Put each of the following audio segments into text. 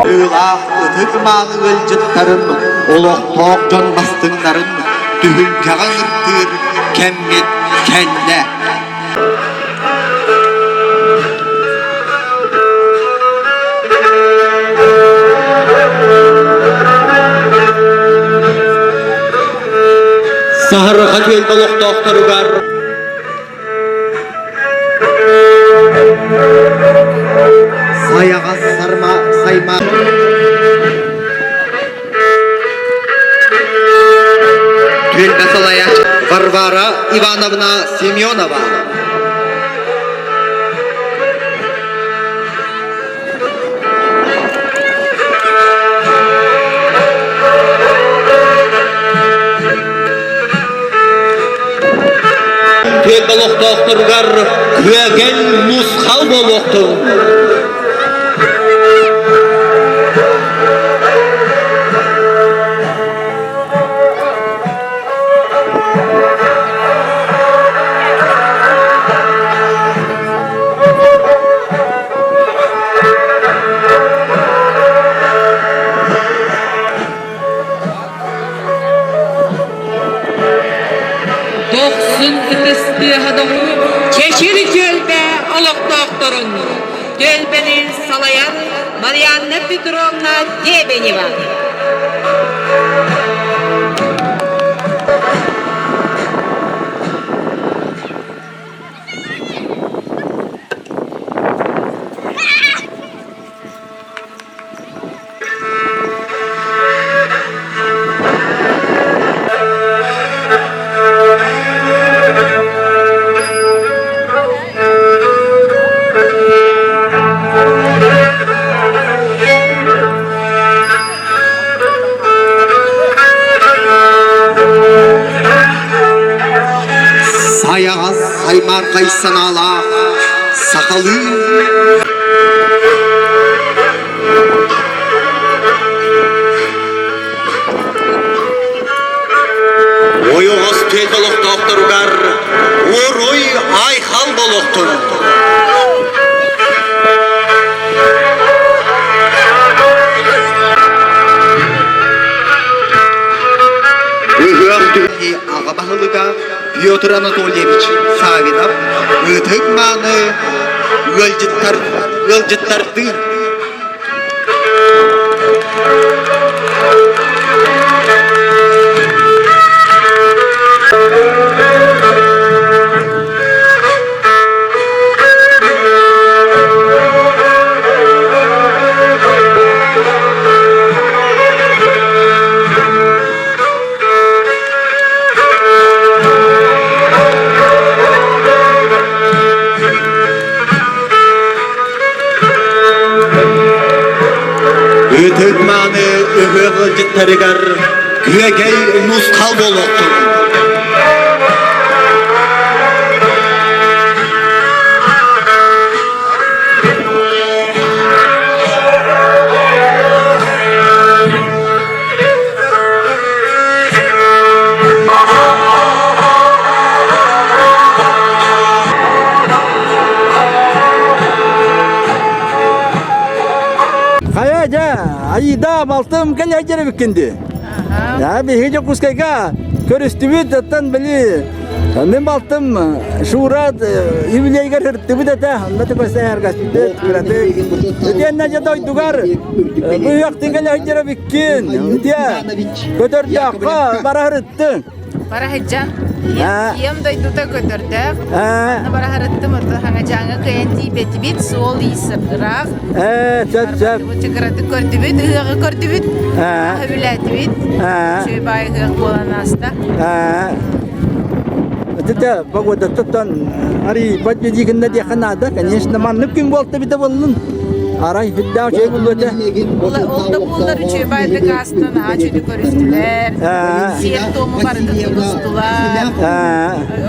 Ыылаах ытык мааны ыалдьыттарын, олохтоох дьон бастыҥнарын түһүлгэҕэ ыҥыртыыр кэммит кэллэ. Саһарҕа түөлбэ олохтоохторугар Сайаҕас сарма сайма Түөлбэ салайааччы Варвара Ивановна Семенова. Түөлбэ олохтоохторугар күөгэл мусхал буолуохтун. Дохсун ытыс тыаһа Чэчир түөлбэ олохтоохторун түөлбэни салайар Марианна Петровна Дебенева. Сайаҕас аймаархай санаалаах сахалыы Ойоҕос түөлбэ олохтоохторугар уруй айхал буолуохтун! Ыһыах түһүлгэ аҕа баһылыга Петр Анатольевич Савинов ытык мааны ыалдьыттар ыалдьыттардыын Ытык мааны ыһыах ыалдьыттарыгар күөгэй мусхал буолуохтун! Хайа дьэ, Аида балтым кэлэ дьэрибиккин дии. Я биһиги Дьокуускайга көрүстүбүт, оттон били мин балтым Шура юбилейгар ыртыбыт этэ, онно тыкосэһэргаспыт кыратык. Итиэннэ дьэ дойдугар быһыахтын кэлэ сылдьарабиккин. Итиэ көтөрдөөххө бара сырыттыҥ. Бара сылдьан. Ийэм дойдута көтөрдөөх. Онно бара сырыттым, ото Хаҥадьааҥҥа кыайан тиийбэтибит, суол-иис ыраах. Сөп, сөп. Кыратык көрдүбүт, ыһыаҕы көрдүбүт, сөбүлээтибит. Үчүгэй баай ыһыах буолан ааста. Это погода туттан арыйбат диигиннэ диэххэ наада. Конечно, маннык күн буолта битэ буоллун. Арай хүндээх үчүгэй буллу этэ. Ол да буоллар үчүгэй баайдык аастан аһа үчүгэй көрүстүлэр. Сиэр туому барытын тутустулар.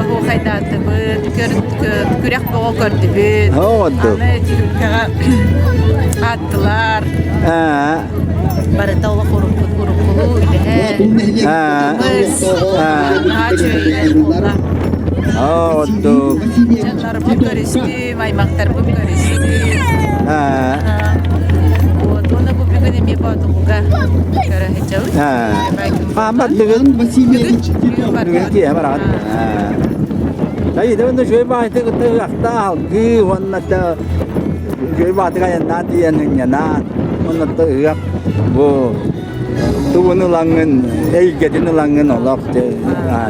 Оһуохайдаатыбыт, күрэх боҕо көрдүбүт. Аны түһүлгэҕэ ааттылар. Барыта олох уруккут уруккулуу үлэһэ. Кымыс, наһаа үчүгэй буолла. Дьоннорбун көрүстүм, аймахтарбын көрүстүм. Вот, уонна бу бүгүн эмиэ Боотулуга көрө сылдьабыт. Хааммат бүгүн. Бүгүн киэһэ бараҕыт. Айыда уонна үчүгэй баайты кытта ыахта алгыы уонна үчүгэй баатыга айаннаан тиийэн ынньанаан уонна ыһыах бу тугун ылаҥҥын эйгэтин ылаҥҥын олох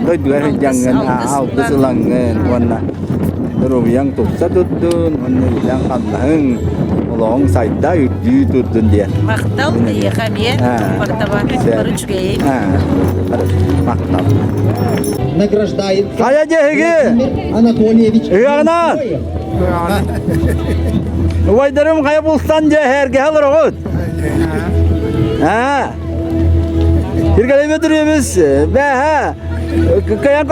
дойдугар сылдьаҥҥын алгыс ылаҥҥын уонна доруобуйаҥ тупса турдун уонна үлэҥ-хамнаһыҥ олоҕуҥ сайда үрдүү турдун диэн Махтал эйиэхэ эмиэ бартаба бары үчүгэйи Махтал. Награждает Хайа дьэһиги! Анатольевич Ыаҕынан! Убайдарым хайа булсан дьэ эһэргэһэ олороҕут? Аа. Киргэлэйбит үрүөбүс бээһэ кыайан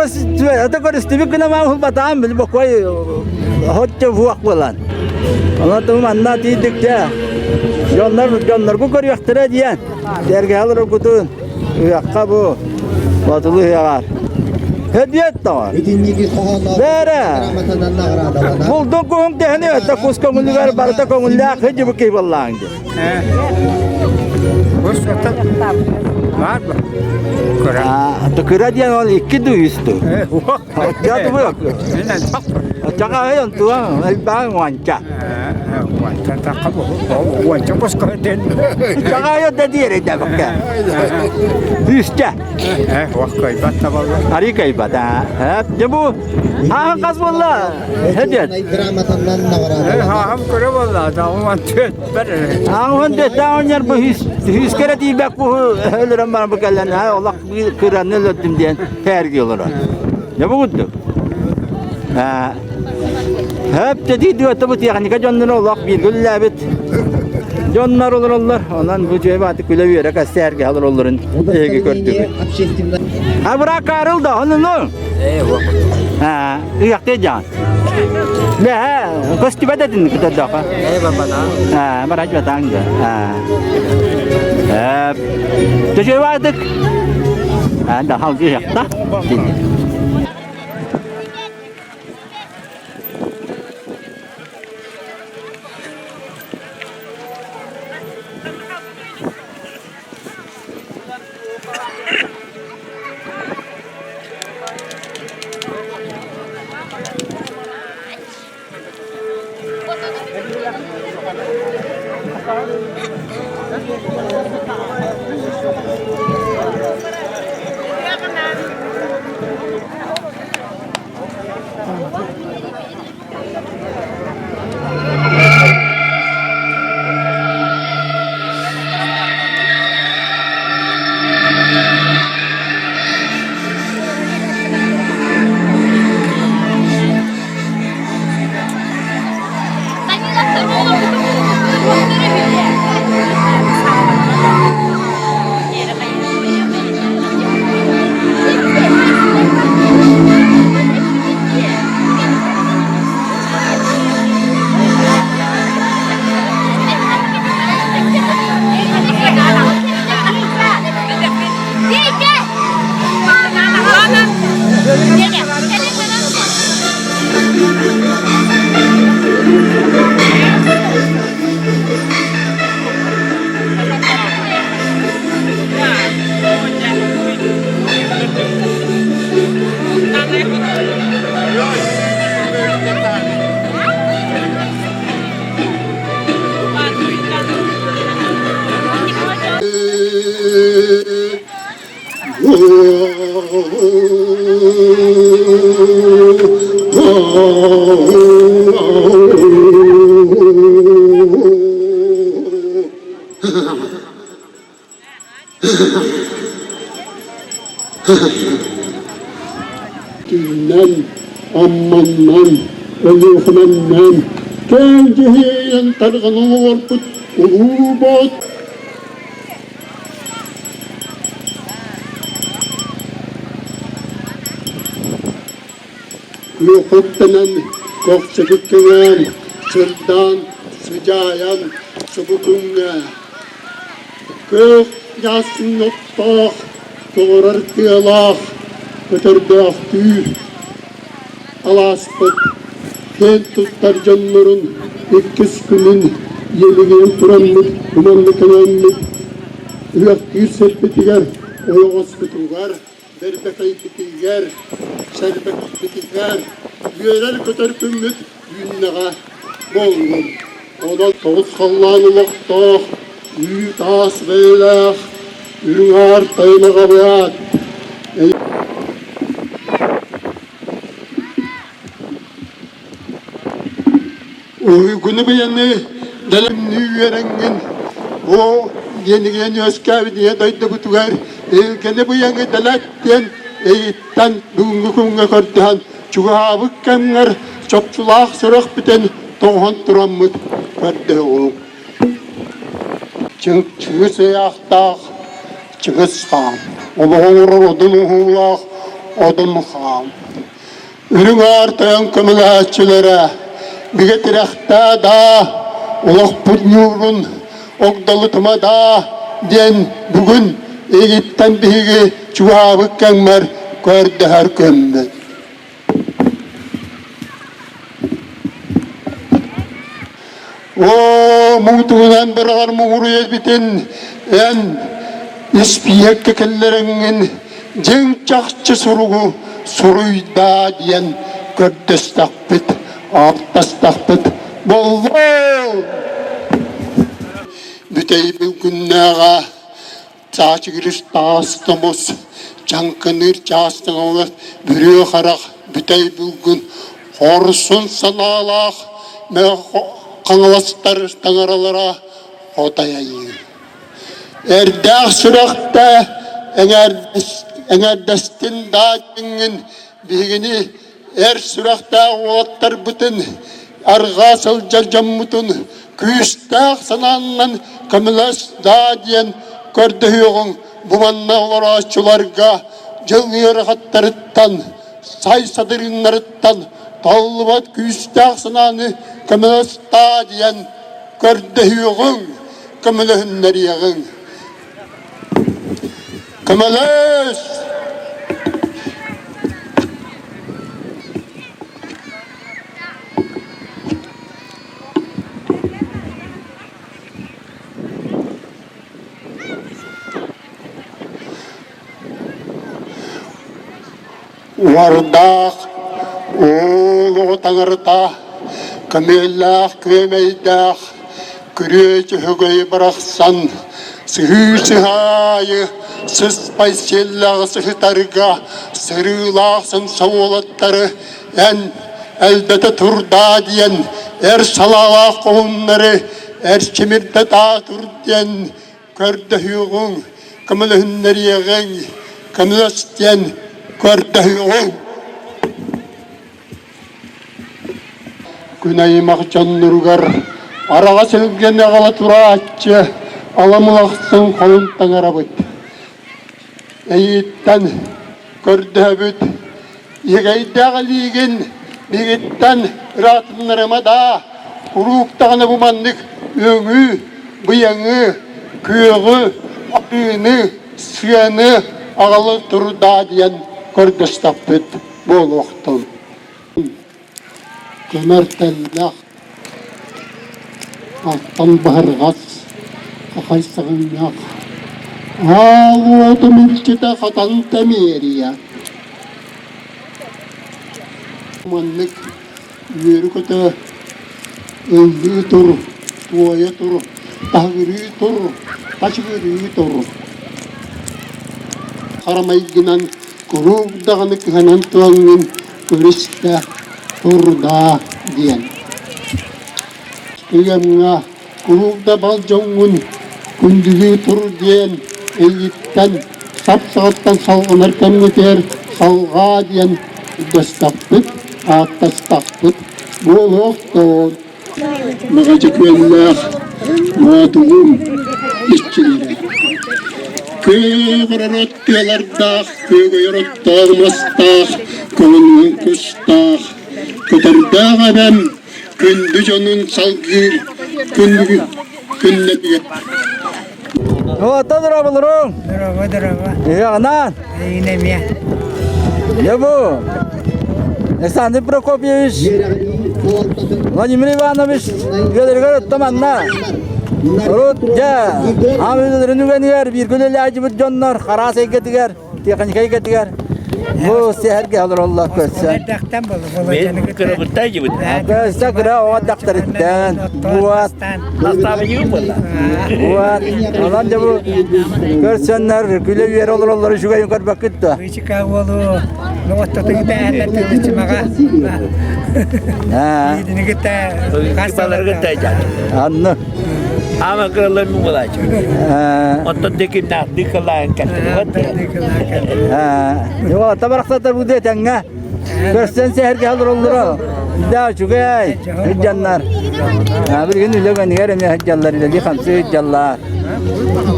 ата көрүстүбүт гына маан хулбатаан били бокуой хотчо буох буолан. Онон манна тиийдик дьэ. Дьоннор дьонноргу көрүөхтэрэ диэн. Сэргэһэ олороргутун ыһыахха бу Батылы ыһыаҕар. Һөдүөт тоҕор. Бээрэ. Булдун куһуҥ тэһини өттө кус көҥүлүгэр барыта көҥүллээх хыдьыбы киһи буоллааҥ дии. Кыра диэн ол икки дуу үс дуу. Оччо тубу Оччоҕо онтуга элбэҕиҥ уонча. Уонча кускаһытын. Чаҕайа да диэри да бакка. Үстэ. Кыайбат табаллар. Ари кыайбат аа. Дьэ бу ааһын хас буолла? Хэдиэт. Грамотаннан наҕараадаланар. Ааһым көрө буолла, даҕыман түөтпэр. Ааһын дэттээҕиннэр бу үскэрэ тиийбэк бу өлөрөн баран бу кэлэн олох кыраны өлөрдүм диэн пээрги олорор. Дьэ бу курдук. Хөп дии бу тиэхиньикэ дьонноро олох бииргэ үлэлээбит дьоннор олороллор. Онон бу дьүөбэ аты күлэ-үөрэ кэссээргэ олороллорун эһиги көрдүгүт. Абыра Карл да онуну. Аа, ыйахтыы дьаан. Бэһэ, көстүбэт этин көтөрдөхө. Ээ, барбатаан. Аа, барач батаан да. Аа. Төчөйбө атык. Аа, да халгы ыйахта. Түүннэн, Амманнан, Өлүөхүмэннэн. Кээн дьүһүйэн тарҕан олорбут улуу боот Күөхүттэнэн, көхсүбүт кэҥээн, сырдаан, сыдьаайан субу күҥҥэ Күөх дьаасын оттоох, көҕөрөр тыалаах, көтөрдөөхтүү алааспыт киэн туттар дьоннорун иккис күнүн иэлигийэн тураммыт уманны кэлэммит ыһыахтыыр сирбитигэр ойоҕоспутугар бэрбэкэйбитигэр сэрбэкэйбитигэр үөрэр-көтөр күммүт үүннэҕэ буоллун. Онон тоҕус халлаан олохтоох, үүт-аас бэйэлээх, үрүҥ аар тайанаҕа баат. Уйгуну быйаны дэлэмнии үөрэҥҥин, оо, диэнигинэн үөскээбит ийэ дойдубутугар илгэни быйаҥы дэлэт диэн эйиттэн бүгүҥҥү күҥҥэ көрдөһөн чугаһаабыт кэмҥэр чопчулаах сүрэхпитин тоҥһон тураммыт көрдөһөҕүҥ. Чыҥыс ыйаахтаах Чыҥыс хаан, олоҕу оҥорор одун уһуулаах Одун хаан. Үрүҥ Аар тойон көмөлөһөөччүлэрэ бигэ тирэхтээ даа, олохпут ньуурун огдолутума даа диэн бүгүн эйигиттэн биһиги чугаһаабыт кэммэр көрдөһөр көммүт. Оо, муҥутугунан быраҕар муҥуруй эбитин эн испииһэккэ киллэрэҥҥин дьиҥ чахчы суругу суруйдаа диэн көрдөстөхпүт, ааттастахпыт буоллун. Бүтэйбин күннээҕэ Чаачыгырыс таас томус, чаҥкыныыр чаастаҥалар бүрүө харах бүтэй булгун хорсун санаалаах хаҥаластар таҥаралара хотой айыы. Эрдээх сүрэхтэ эҥэрдэстин даа диҥҥин биһигини эр сүрэхтээх уолаттарбытын арҕаа сылдьар дьоммутун күүстээх санааннан көмөлөс даа диэн көрдөһүөҕүҥ бу манна олорооччуларга дьыл ыарахаттарыттан сай садырыыннарыттан толлубат күүстээх санааны көмөлөс даа диэн көрдөһүөҕүҥ көмөлөһүннэриэҕиҥ көмөлөс Уордаах уол таҥарата, көмүөллээх күөмэйдээх күрүө дьөһөгөй барахсан сыһыы сыһаайы сыспай сиэллээх сыһытарга сырыылаах сымса уолаттары эн элбэтэ турдаа диэн эр салаалаах хоһуннары эрчимирдэ таа тур диэн көрдөһүөҕүҥ, көмөлөһүннэриэҕиҥ, көмөлөс диэн көрдөһүөҕүҥ. Күн аймах дьонноругар араҕас илгэни аҕала турааччы аламылахсын холун таҥарабыт. Эйииттэн көрдөһөбүт, иэгэйдээх илиигин биһигиттэн ыраатыннарыма даа, куруук даҕаны бу маннык өҥү, быйаҥы, күөҕү, атыыны, сыаны аҕала турдаа диэн көрдөстөхпүт буолуохтун. Көмөр тэллэх, алтан баһырҕас, хахай саҕынньах, аал уотум илчитэ хатан тэмиэрийэ. Маннык үөрү-көтө ыллыы тур, туойа тур, таһыгырыы тур, тачыгырыы тур. Харамайгынан куруук даҕаны кыһанан тураҥҥын көрүстэ турда диэн. Кыйамҥа куруук да бал дьоҥҥун күндүлүү тур диэн эйиттэн сап саҕаттан салҕанар кэмҥитигэр салҕаа диэн дөстөхпүт, ааттастахпыт буолуохтун. Маҕача күөллээх Боотулуум иччилэрэ. Күөх оророт тыалардаах, күөгөйөр оттоох мастаах, көҥүл кустаах, көтөрдөөх эбэм күндү дьонун салгыыр күн күннэтигэр. Оттон дорооболоруҥ. Дорообо, дорообо. Ыһыаҕынан. Эйигин эмиэ. Дьэ бу Александр Прокопьевич, Владимир Иванович үөлэригэр оттон манна урут дьэ аан үгэнигэр бииргэ үлэлээдьибит дьоннор хараас эйгэтигэр тиэхиньикэ эйгэтигэр бу сэһэргэ олороллор көрсөн. Эрдэхтэн болу болу Кырабыттай дьибит. Көрсө кыра оҕо дьахтарыттан буот Наставнигым буолла. буот онон дьэ бу көрсөннөр күлэ үөрэ олороллор үчүгэйин көрбөккүт дуо? Чика уолу оттотун тээһэллэр түлүчүмаҕа. Биидини кытта Баларгы тайжан. Анны. Ама кыралар мугалачы. Оттон декимнаах дикалаан каттыбат. Йоо, табарахсаттар бу дэтэҥҥэ. Көрсөн сэһэргэ олороллоро. Да үчүгэй, сылдьаннар. Билигин үлэ гэнигэр эмиэ сылдьаллар, үлэлии хамсыы сылдьаллар.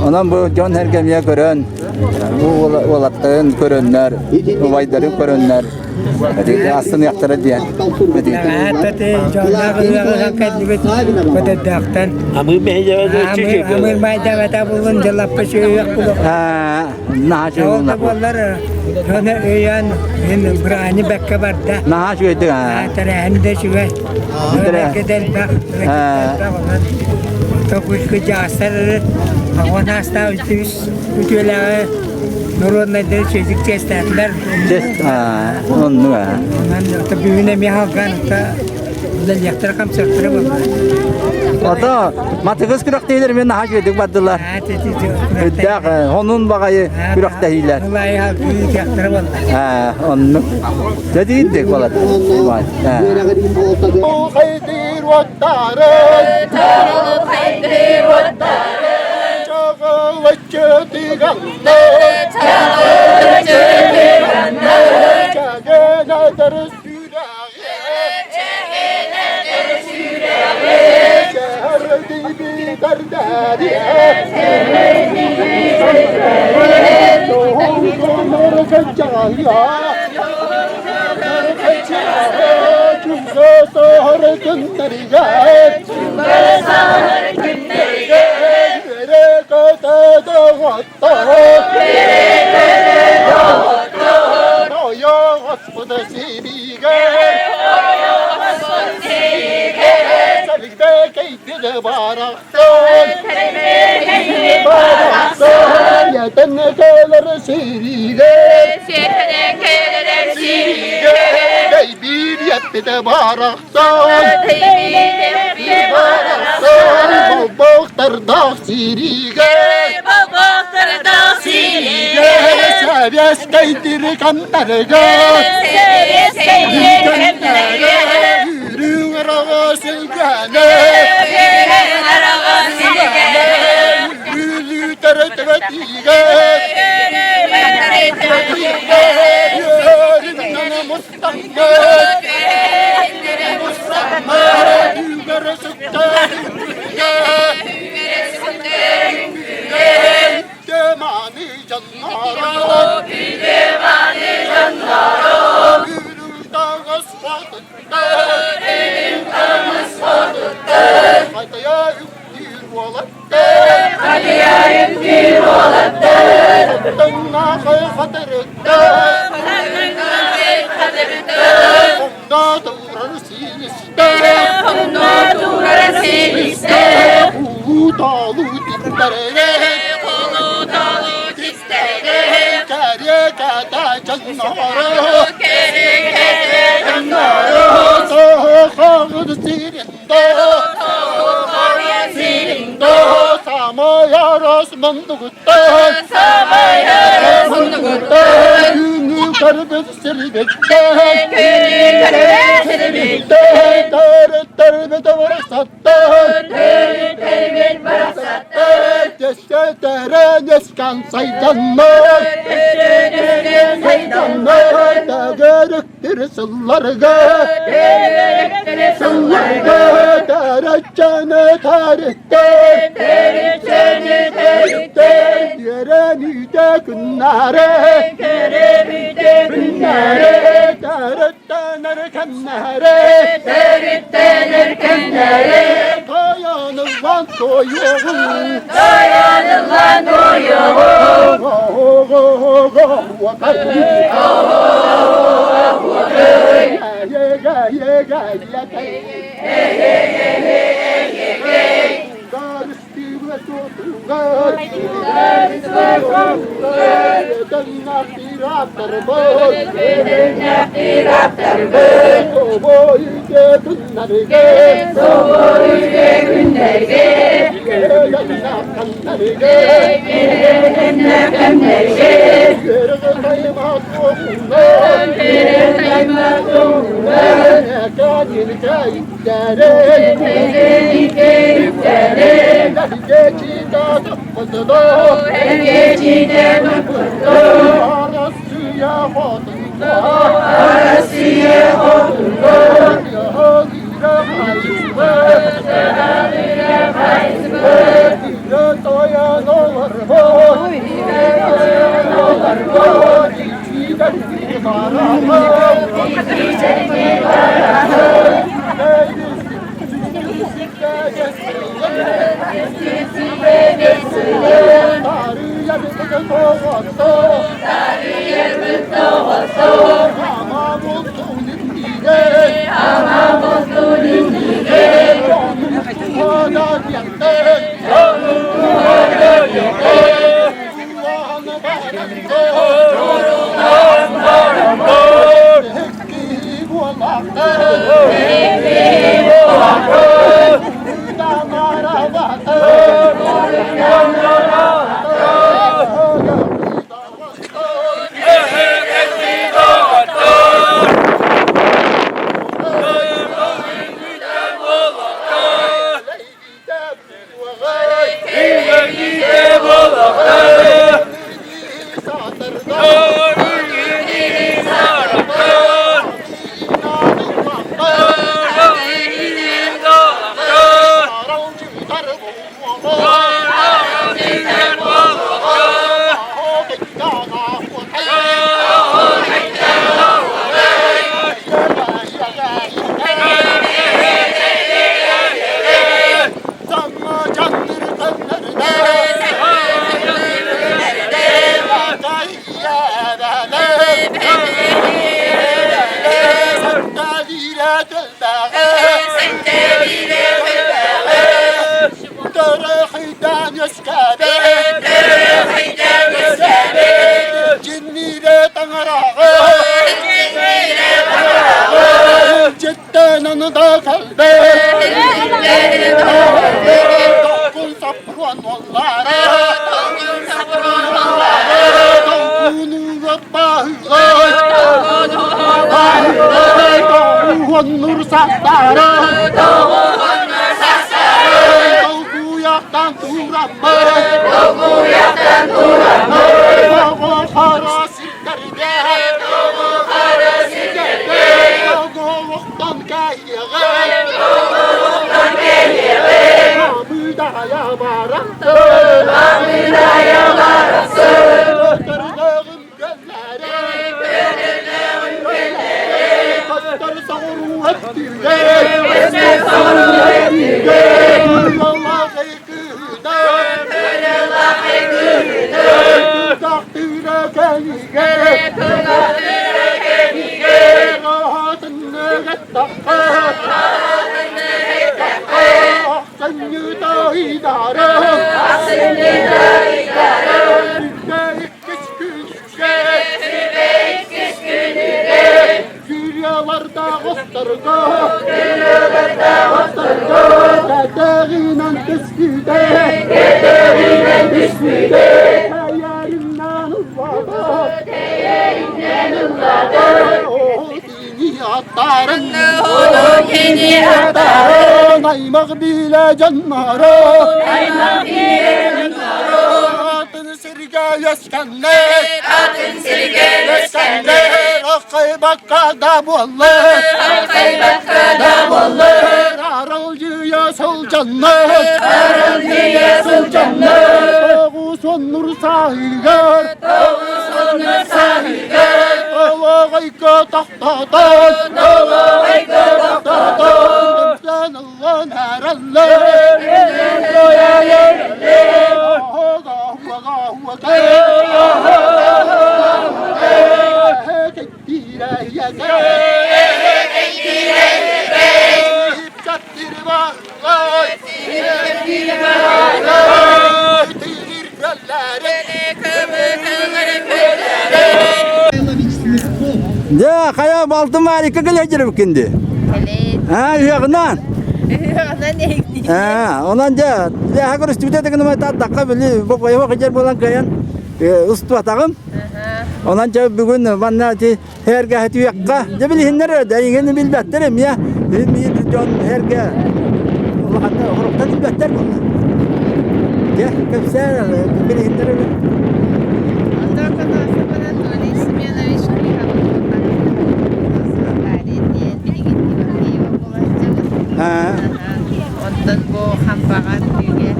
Онон бу дьон сэргэ эмиэ көрөн, бу уолаттарын көрөннөр, убайдарын көрөннөр, астыныахтара диэн. Дьонноох ыһыаҕы кэллибит көтөрдөөхтөн. Амыр Амыр майдабата булун дьалаппа сүөһүөх булу. Наһаа Ол да буоллар дьоно өйөөн мин быраани бэккэ барда. Наһаа үчүгэйдик аа. Тэрээһин да үчүгэй. Дьоно элбэх, элбэх онон токуйку дьаастар оҕон аастаах үс үтүөлээҕи норуодунайдары үчүгэйдик чиэстээтилэр. Чест аа оннук аа. Онон бүгүн эмиэ халгаан үлэлиэхтэрэ хамсыахтара буолла. Ото матыгыс күрэхтэһиилэр мен наһаа үчүгэйдик бардылар. Үрдээх онун баҕайы күрэхтэһиилэр. Аа оннук. Дьэ болат. Хайдыр оттары, Хайдыр оттары, чаҕылыччы тыганны, чаҕылыччы тыганны, чэгэнэтэр сүрэҕи, чэгэнэтэр сүрэҕи, чэһэрдиби дэрдэри, чэһэрдиби дэрдэри, Тоһоҥнор кэччэҕэ, Чугас күннэригэр, Чугас күннэригэр, үөрэ көтө доҕоттор, үөрэ көтө доҕоттор, Ойоҕоспут сибиигэр, ойоҕоспут сибиигэр, Сэлбэкэйдин барахсан, Сэлбэкэйдин барахсан, Ятан кэлэр сириигэр, Сиэтэн кэлэр сириигэр, Дэйбиир эппитэ барахсан, Дэйбиир барахсан, Болбохтордоох сириигэр, Болбохтордоох сириигэр, Сэбиэскэй директорыгар, Сэбиэскэй директорыгар, Үрүҥ араҕас илгээнэ, Үрүҥ араҕас илгээнэ, Бүлүүтэр төбөтиигэр, Төрүтчэни тэриттэн, төрүтчэни тэриттэн, Үөрэнүүтэ күннэри, үөрэнүүтэ күннэри, Төрүттэнэр кэмнэри, төрүттэнэр кэмнэри, Тойонуллан тойуоҕун, тойонуллан тойуоҕун, сылдьаннар, аралдьыйа сылдьаннар, 90 сааһыгар, 90 сааһыгар, Толоҕойго тохтотон, Толоҕойго тохтотон, ыллан эрэллэр, Дьэ, хайа балтым Марика кэлэ дьэ. Аа, үһэҕинэн. Аа, онон дьэ, дьэ көрүстүбүтэ дэгин тардахха били бу бойо кыдьар буолан кыайан устубатаҕым. Онон дьэ бүгүн манна ити Эргэ түһүөххэ. Дьэ билиһиннэр эрэ, эйигин билбэттэр эмиэ. Мин дьон эргэ улаханна хоруктан билбэттэр буолла. Дьэ, кэпсээ билиһиннэр эрэ. Анатолий Анатолий Семенович Онтон бу хампаҕа түүгэ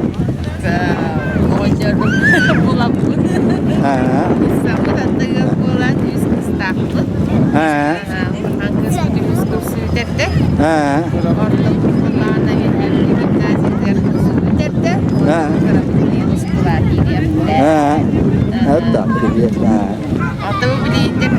оҕонньорбун буламмыт. Саппыт аттыгар буолан үс кыстаахпыт. Улахан кыыспыт үһүс курсу бүтэрдэ. Орто курсулаана гимназиятыгар курсу бүтэрдэ. Кырабытыгар оскуола киириэхтэ. Это привет. Ата бу билииттэр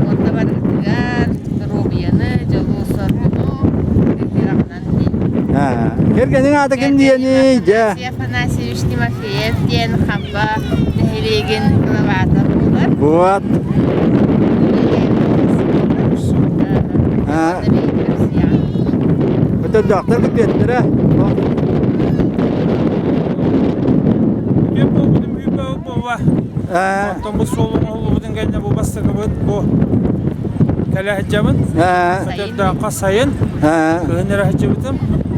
Уонна барытыгар доруобуйаны, дьолу-соргуну үөрэҕинэн Кэргэниҥ аата ким диэний? Дьэ. Афанасьевич Тимофеев диэн Хампа нэһилиэгин главата буолар. Вот. Өтөрдөөхтөр күтүөттэрэ. Күтүөт буолбутум үүпэ буолла. Оттон бу суолум оһоллубутун кэннэ бу бастакыбыт бу кэлэ сылдьабын. Көтөрдөөххө сайын кыһын эрэ сылдьыбытым.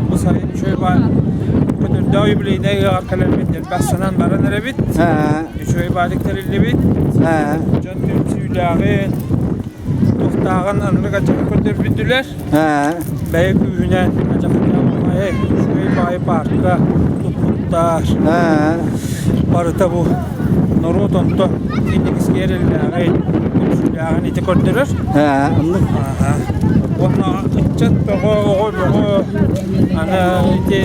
Бу сайын үчүгэй баар көтөрдөөх юбилейнай ыаҕар кэлэммит элбэх санаан баран эрэбит. Үчүгэй баадык тэриллибит. Дьон түмсүүлээҕин, туохтааҕын аныгы аччака көрдөрбүтүлэр. Бэйэ күүһүнэн ачакытаабаҕай үчүгэй баайы паарка туппуттар. Барыта бу норуот онто инникискэ эрэллээҕин, түмсүүлээҕин ити көрдөрөр. Уонна ыччат бөҕө, оҕо бөҕө аны ити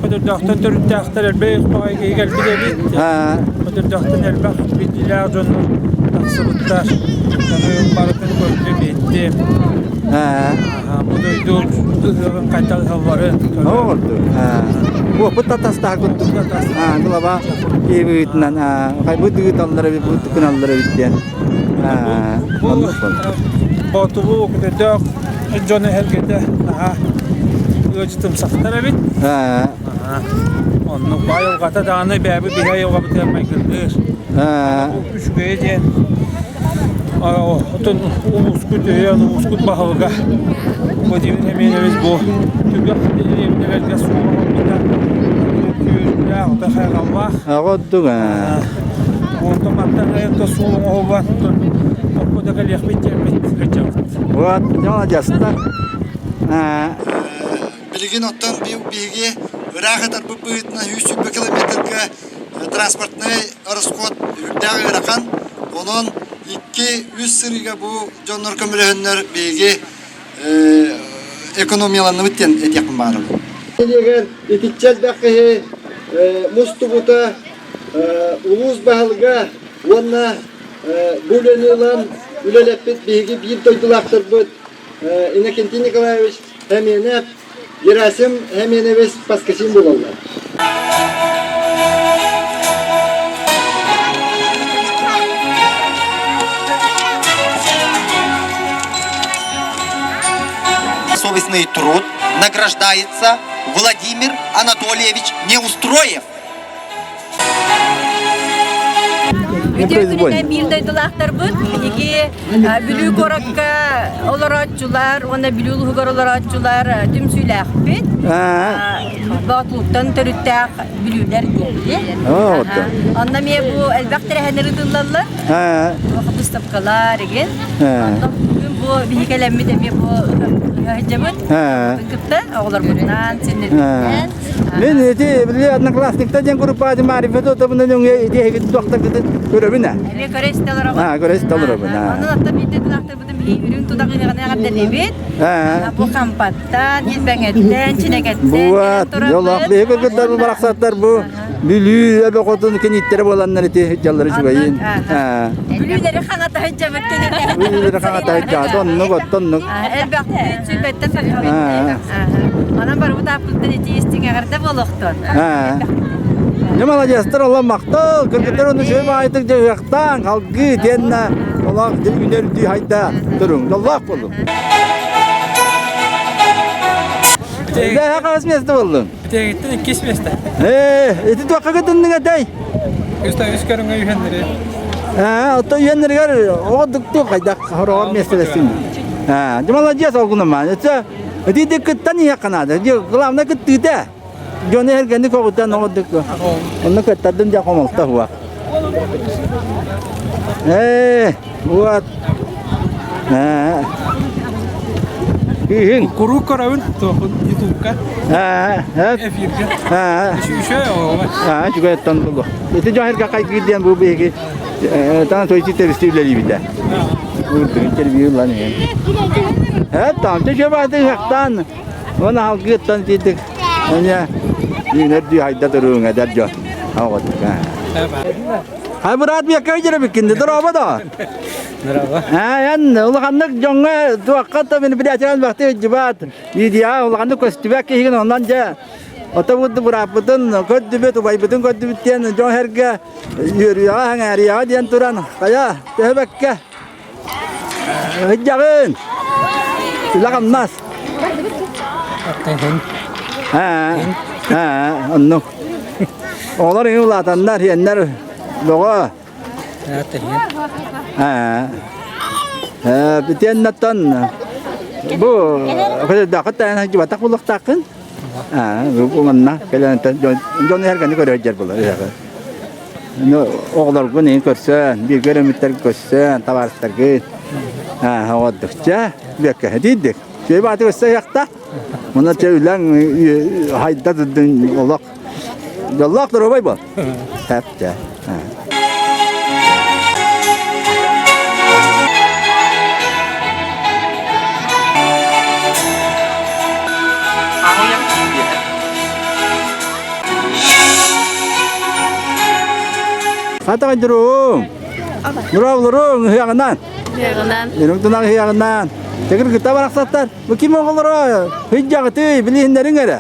Көтөрдөөхтөн төрүттээхтэр элбэх баҕайы киһи кэлбит эбит. Көтөрдөөхтөн элбэх билиилээх дьоннор тахсыбыттар. Ону барытын көрдүм, иһиттим. Бу дойду ыһыаҕын хайдах ыһалларын Уопут татастаах курдук. Глава киһибитинэн хайбыт ыыталлар эбит, бу гыналлар эбит диэн. Бу Боотулуу көтөрдөөх дьону эһэргэтэ наһаа ыалдьытымсахтар эбит. Оннук айылҕата даҕаны бэйэбит биһи айылҕабытыгар майгынныыр. Үчүгэйэ диэн отон улуускут өйөөн улуускут баһылыга Владимир Семенович бу түгэх дэриэбинэлэргэ суола оҥорбута күөрүүлээх, ото хайҕаллаах. Оҕоддук Онтон мантан айанта суол оҥоһуллан окко да кэлиэхпит диэммит сылдьабыт. Вот, молодецтар. Билигин оттон биһиги ыраах ытарбыт быһыытынан 120 километрга транспортнай расход үрдээх ыарахан. Онон 2-3 сырыыга бу дьоннор көмөлөһөннөр биһиги экономияланныбыт диэн этиэхпин баҕарабын. Нэһилиэгэр итиччэ элбэх киһи мустубута улуус баһылыга уонна бу үлэни ылан үлэлэппит биһиги биир дойдулаахтарбыт Иннокентий Николаевич Хэмиэнэп, Герасим Хэмиэнэбис Паскасин буолаллар. Совестный труд награждается Владимир Анатольевич Неустроев. Үтүө күнүнэн биир дойдулаахтарбыт биһиги Бүлүү куоракка олорооччулар уонна Бүлүү улууһугар олорооччулар түмсүүлээхпит. Боотулуттан төрүттээх бүлүүлэр диэн. Онно эмиэ бу элбэх тэрээһиннэр ыытыллаллар. Выставкалар игин. Онно бүгүн бу биһи кэлэммит эмиэ бу ыһыахдьабыт кытта оҕолорбутунаан синнэрбитинэн. Мин ити били одноклассниктар диэн группа Мария Федотовна нөҥүө ити эһиги туохтаргытын көрөбүн ээ. Эмиэ көрө истэ олоробун. Аа, көрө истэ олоробун. Онон оттон биирдэ тулаахтарбытын биһи үрүҥ тутах ыһыаҕынан эҕэрдэлиибит. Бу Хампаттан, Илбэҥэттэн, Чинэкэттэн Буат, жолох биһи кыргыттар бу барахсаттар бу Бүлүү эбэ хотун киниттэрэ буоланнар ити дьаллары үчүгэйин. Бүлүүлэри хаҥата сылдьабыт кинилэр. Бүлүүлэри хаҥата сылдьабыт, оннук, оттоннук. Элбэх сүлбэттэн сахабыт. Онон барыбыт ааппыттан ити истиҥ эҕэрдэ буолуохтун. Дьэ маладьыастар олох махтал, кыргыттар ону үчүгэй баҕайытык дьаһыахтаан, халгыы диэннэ олох үнэр дүү хайда туруҥ, дьоллоох буолуҥ. Дэһэ хас место боллуҥ? Бүтэгиттэн иккис место. Ээ, ити туохха кытынныҥ этэй? Үс үс көрүҥҥэ үһэннэри. Аа, оттон үһэннэригэр оҕо дуктуу хайдах хороҕор миэстэлэстиҥ. Аа, дьэ маладьыас ол гынамаан. Өссө ити кыттан иһиэххэ наада. Дьэ, главное кыттыыта. Дьону эргэни көҕүтэн оҕо Онно кыттардым дьэ хомолто хуа. Ээ, вот. Аа. Күүһүн. Куруук көрөбүн туохун ютубка. Аа, Эфирге. Аа. Үчүгэй оҕо. Аа, үчүгэй оттон булу. Ити дьон эргэ хайгыыр диэн бу биһиги таан тойти тэбисти үлэлиибитэ. Урдук интервью ылан иһэн. Э, там те жебаты хактан. Оны алгыттан тиидик. Эне үүнэр дүү хайда туруҥ эдэр дьон. Хай быраат биэккэ дьэрэ Дороба да. Дороба. Аа, эн улаханнык дьоҥҥо туохха да мероприятиянан бахты дьыбаат. Видео улаханнык көстүбэт киһигин онон дьэ ото будду бырааппытын көрдүбүт, убайбытын көрдүбүт диэн дьон эргэ үөрүйэҕэ хаҥаарыйаҕа диэн туран хайа төһөбөккө Ыдьаҕын! Үлэ-хамнас. Аа, аа, оннук. Оҕолор иҥи улаатаннар, иэннэр бөҕө. Аа. Э, бүтүөннэттэн бу көтөрдөөххө таһан сылдьыбатах буолуохтааххын. Аа, бу манна кэлэн дьон эргэни көрө сылдьар буолар. Оҕолоргун иһин көрсөн, бииргэ өрөмүттэргин көрсөн, табаарыстаргын оҕордукча бүөккэһэ диирдик. Үчүгэй баҕатык өссө ыһыахта. Муна чэ үлэҥ хайда дудун олох дьоллоох доруобай бол. Тэп чэ. Хатаҕайдыруҥ. Нураулуруҥ ыһыаҕынан. Ыһыаҕынан. Үрүҥ ыһыаҕынан. Тегир кытта барахсаттар. Бу ким оҕолоро? Ыйдьаҕытый, билиһиннэриҥ эрэ.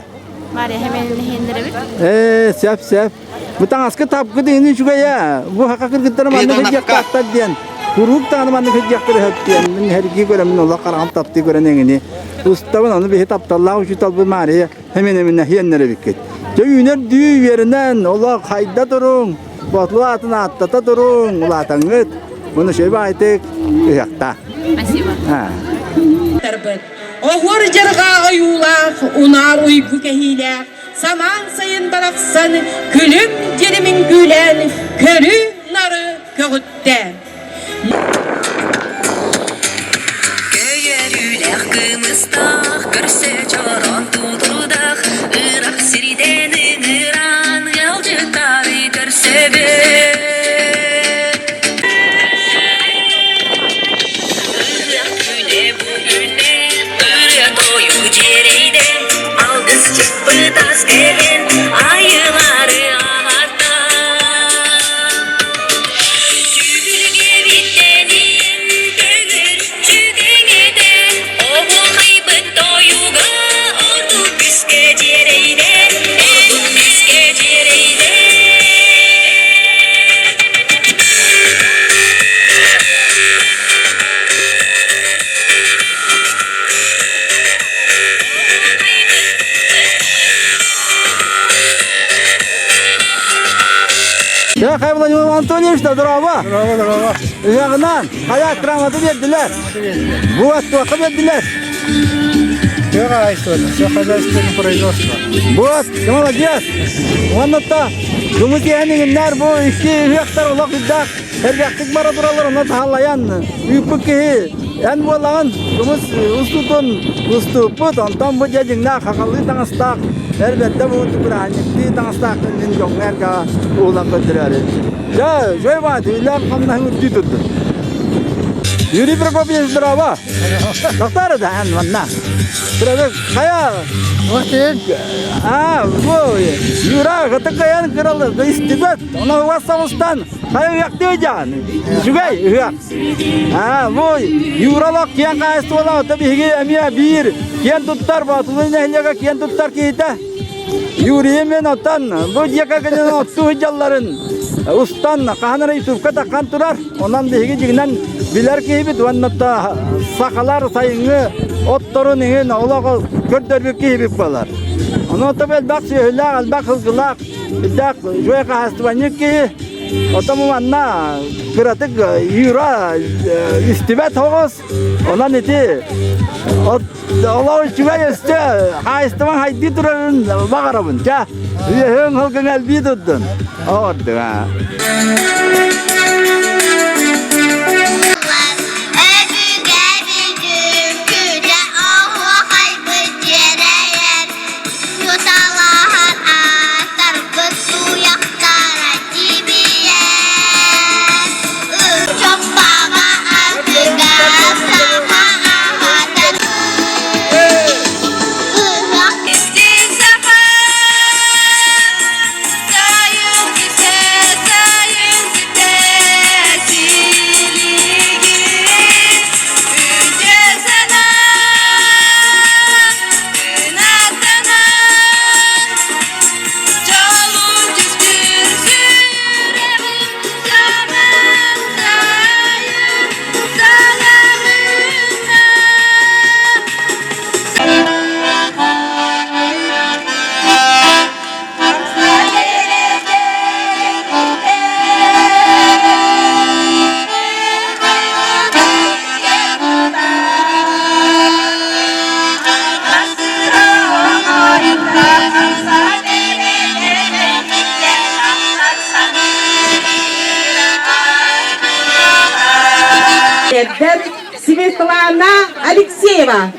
Мария хэмэннэһиннэрэбит. Ээ, сөп, сөп. Бу таҥаска тапкыт иһин үчүгэй ээ. Бу хака кыргыттары маннык ыдьахтаахтар диэн. Куруук даҕаны маннык ыдьахтары сөп диэн. Мин эргии көрөммүн олох хараҕым таптыы көрөн эҥини. Устабын ону биһи тапталлаах учууталбыт Мария Эмин-эминэ иэннэрэбиккит. Дьэ үүнэр дүү үөрэнэн, олох хайда туруҥ, ботлу аатын ааттата туруҥ, улаатаҥҥыт. Муну шөй баайтык ыһыахта. Спасибо. Оһуор дьарҕаа ойуулаах, унаар уйгу кэһиилээх, самаан сайын барахсан күлүм дьиримин күүлээн, көрү-нары көҕүттэ. Көйөрүүлээх кымыстаах, көрсө чороон тутурдах, ыраах сирдэн ыҥыран ыалдьыттары көрсөбүт. Ыһыах күнэ бу үүннэ, ырыа-тойук дьиэрэйдэ, алгыс чыппыт ас кэлэн, айылары аһатта. Түһүлгэбиттэнин төгүрүччү кэҥэтэн, оһуохайбыт тойуга ордук күүскэ дьиэрэйдэ, ордук күүскэ дьиэрэйдэ. Я Хай Владимир Анатольевич, здорово! Здорово, здорово. Ыһыаҕынан, хайа грамота бердилэр. Бу аттуохха бердилэр. Тыа хаһаайыстыбата, все хозяйственное производство. Вот, молодец! Уонна кымыс иһэн иҥиннэр бу икки ыһыахтар олох үрдээх эргэхтик бара тураллар, онно таһаллайан ыыппыт киһи эн буолаҕын кымыс устутун уступпут, онтон бу дьэ дьиҥнээх хахалыы таҥастаах эр бэрдэ бу бырааһынньыктыы таҥастаах мин дьоҥҥо эргэҕэ уһулан көрдөрөөрү. Дьэ, үчүгэй баат, үлэм хамнаһын үрдүү турдун. Юрий Прокопьевич, здорово! Доктор да, эн манна. Хайа? А, бу Юра кытыкайан кыралы истибэт. Она у вас самыстан хайа ыһыахтыы дьаан. Үчүгэй ыһыах. А, бу Юралок киэн хаайыстыбалаах ото биһиги эмиэ биир киэн туттар Боотулун нэһилиэгэ киэн туттар киһитэ. Юрийы мен оттон бу дьиэ кэргэнин оттуу сылдьалларын устан хаһан эрэ ютубка таххан турар. Онон биһиги дьиҥинэн билэр киһибит уонна да сахалар сайыҥҥы отторун иһин олох көрдөрбүт киһибит буолар. Онон тобу элбэх сүөһүлээх, элбэх сылгылаах, үрдээх үчүгэй хаһаайыстыбанньык киһи. Оттон манна кыратык Юра истибэт оҕус. Онон ити олох үчүгэй өстө хаһаайыстыбаҥ хайдыы турарын баҕарабын. Чэ, үөһүҥ сылгыҥ элбии турдун. Оҕордуҥ Эрдэр Светлана Алексеева.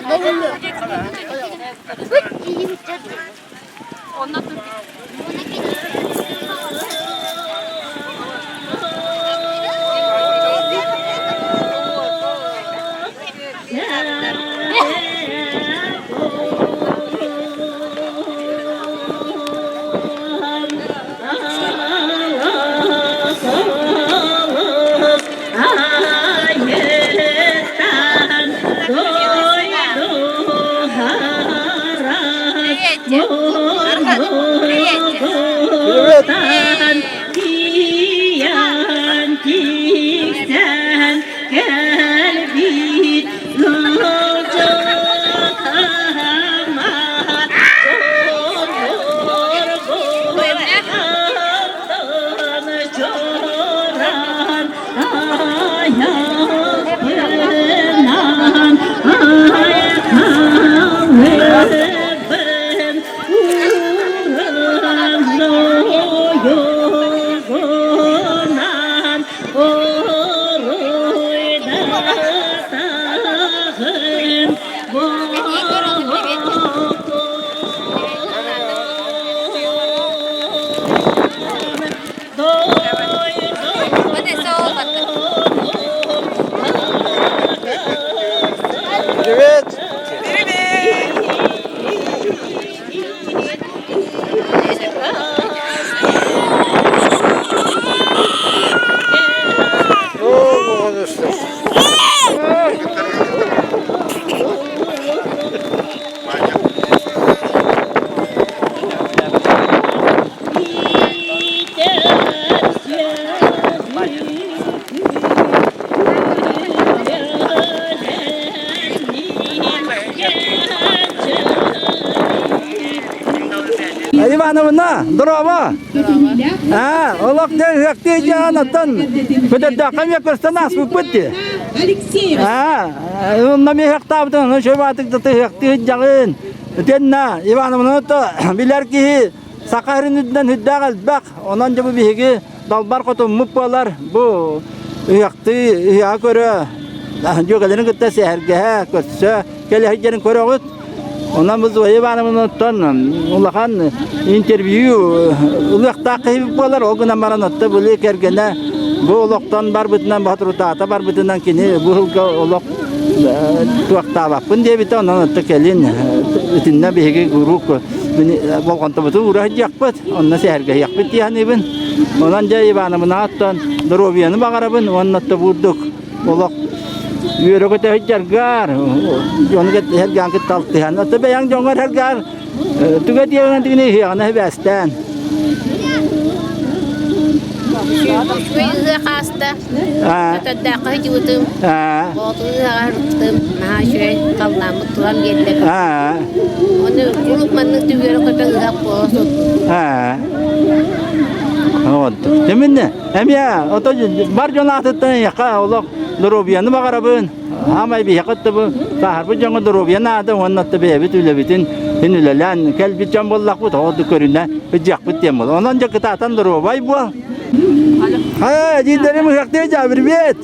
Приветик. Приветик. Ивановна, дорообо! Аа, олох ыһыахтыы дьаһан оттон көтөрдөөххө эмиэ көрсөн ааспыппыт дии. Аа, онно эмиэ ыһыахтаабытын, ону шөбаатык да ыһыахтыы дьаҕын. Итиэннэ Ивановна то билэр киһи саха сирин үрдүнэн үрдээх элбэх. Онон дьэ бу биһиги далбар хотуммут буолар. Бу ыһыахтыы ыһыаҕа көрө, дьүөгэлэрин кытта сэһэргэһэ, көрсө кэлэ сылдьарын көрөҕүт. Онон бу Зоя Ивановнаттан улахан интервью ылыахтаах киһи буолар. Ол гынан баран отто били кэргэнэ бу олохтон барбытынан, ботрутаата барбытынан кини бу сылга олох туохтаабаппын диэбитэ. Онон отто кэлин итиннэ биһиги куруук болҕомтобутун уура сылдьыахпыт, онно сэһэргэһиэхпит дии саныыбын. Онон дьэ Ивановнааттан доруобуйаны баҕарабын уонна отто бурдук олох үөрэ-көтө сылдьаргар, дьону кытта кытта алтыһан, ото бэйэҥ дьоҥҥор сэргаар туга диэҕинэн тигини ыһыаҕына сибээстээн. Үчүгэй ыһыах ааста. Өтөрдөөххө сылдьыбытым. Боотулу ыһыаҕа сырыттым. Наһаа үчүгэй халлааммыт туран биэрдэ. Ону куруук маннык үөрэ-көтө ыһыах буола сылдьыбыт. Вот. Дэминне, Эмиэ ото бар дьон аатыттан эйиэхэ олох доруобуйаны баҕарабын. Аамай биһиэхэ бу сааһырбыт дьоҥҥо доруобуйа наада уонна бэйэбит үлэбитин син үлэлээн кэлбит дьон буоллахпыт, ол көрүнэ сылдьыахпыт диэн буол. Онон дьэ кытаатан доруобай буол. Ха, диидэрим ыһыахтыы дьа, привет!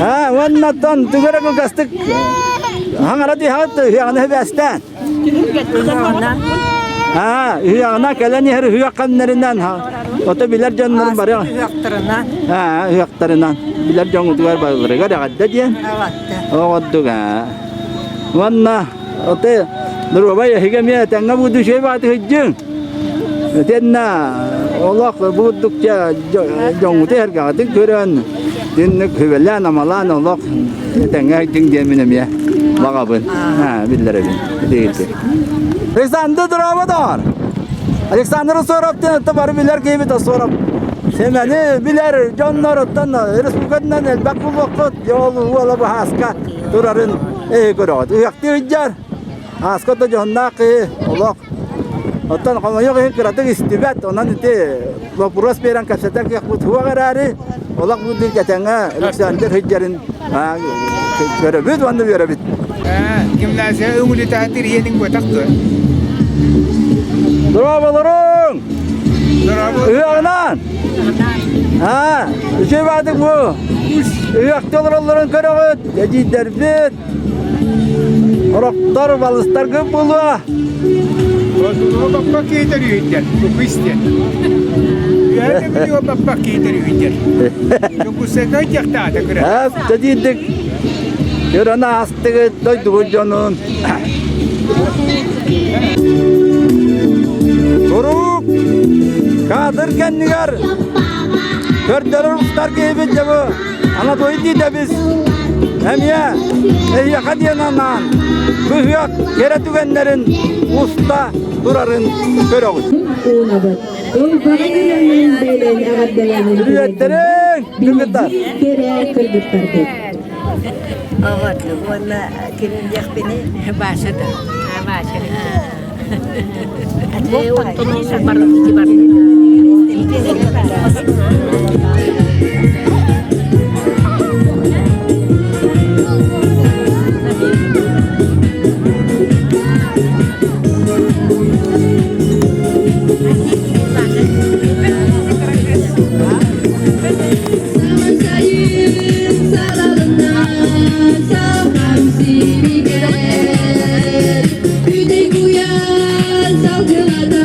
А, уонна оттон тугу эрэ кылгастык хаҥара түһэҕит ыһыаҕына сибээстээн. Аа, ыһыаҕына кэлэн иһэр ыһыах кэмнэринэн ото билэр дьоннорун бары ыһыахтарынан аа ыһыахтарынан билэр дьоҥҥутугар барыларыгар эҕэрдэ диэн оҕордук аа уонна ото доруобай эһиги эмиэ этэҥҥэ бу үчүгэй баҕатык сылдьыҥ итиэннэ олох бурдук дьоҥҥуту эргэҕитин көрөн Инник сүбэлээн-амалаан олох этэҥҥэ сылдьыҥ диэммин эмиэ баҕабын биллэрэбин. Александр здорово доҕор! Александр Соров диэн бары билэр киһибит Соров. Сэмэни билэр дьоннор оттон республикатынан элбэх булуоххут ол уола баһааска турарын эһи көрөҕүт. Ыһыахтыы сылдьар. Ааска да дьоһуннаах киһи олох. Оттон хомойуох иһин кыратык истибэт, онон ити боппуруос биэрэн кэпсэтэр кыахпыт суох эрээри, олох бу этэҥҥэ Александр сылдьарын көрөбүт уонна үөрэбит. Гимназия өҥүлүтаатыр иэнин буотах дуо? Здорово, Ыһыаҕынан! Аа, үчүгэй баатык бу. Ыһыахта олороллорун көрөҕүт, эдьиийдэрбит, Ороктор балыстаргын булуо. Баппа киһитер үһүдэр, купистен. Үһәне билио баппа киһитер үһүдэр. Дьокуускайга дьахтаата күрэ. Тэдиирдик көрөн аастыгыт дойдубут дьонун. Куруук кадр кэннигэр көрдөрөр устар киһибит дьэ бу Анатолий Тиитэбис эмиэ эһиэхэ диэн анаан быһыах кэрэ түгэннэрин уста турарын көрөҕүт. Приветтэрин, кыргыттар! Кэрэ кыргыттарбыт. Уонна кимниэхпини Баша да. Баша. Үтей куян салгылата,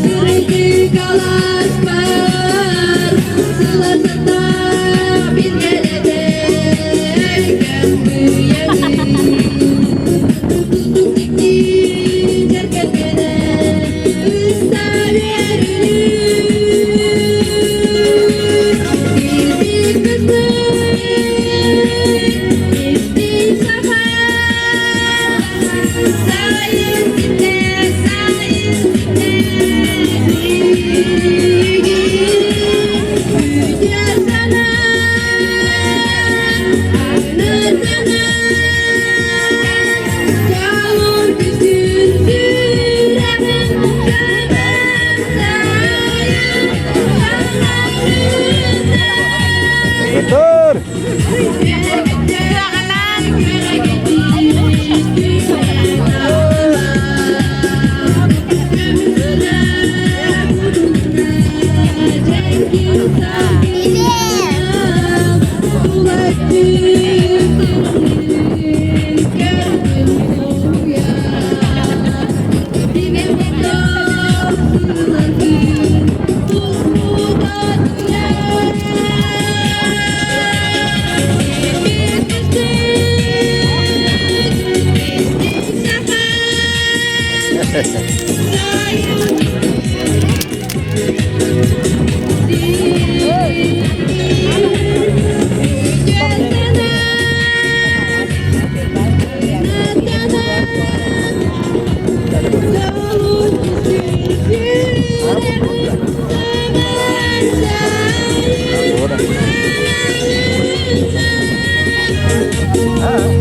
сырыты каласпар.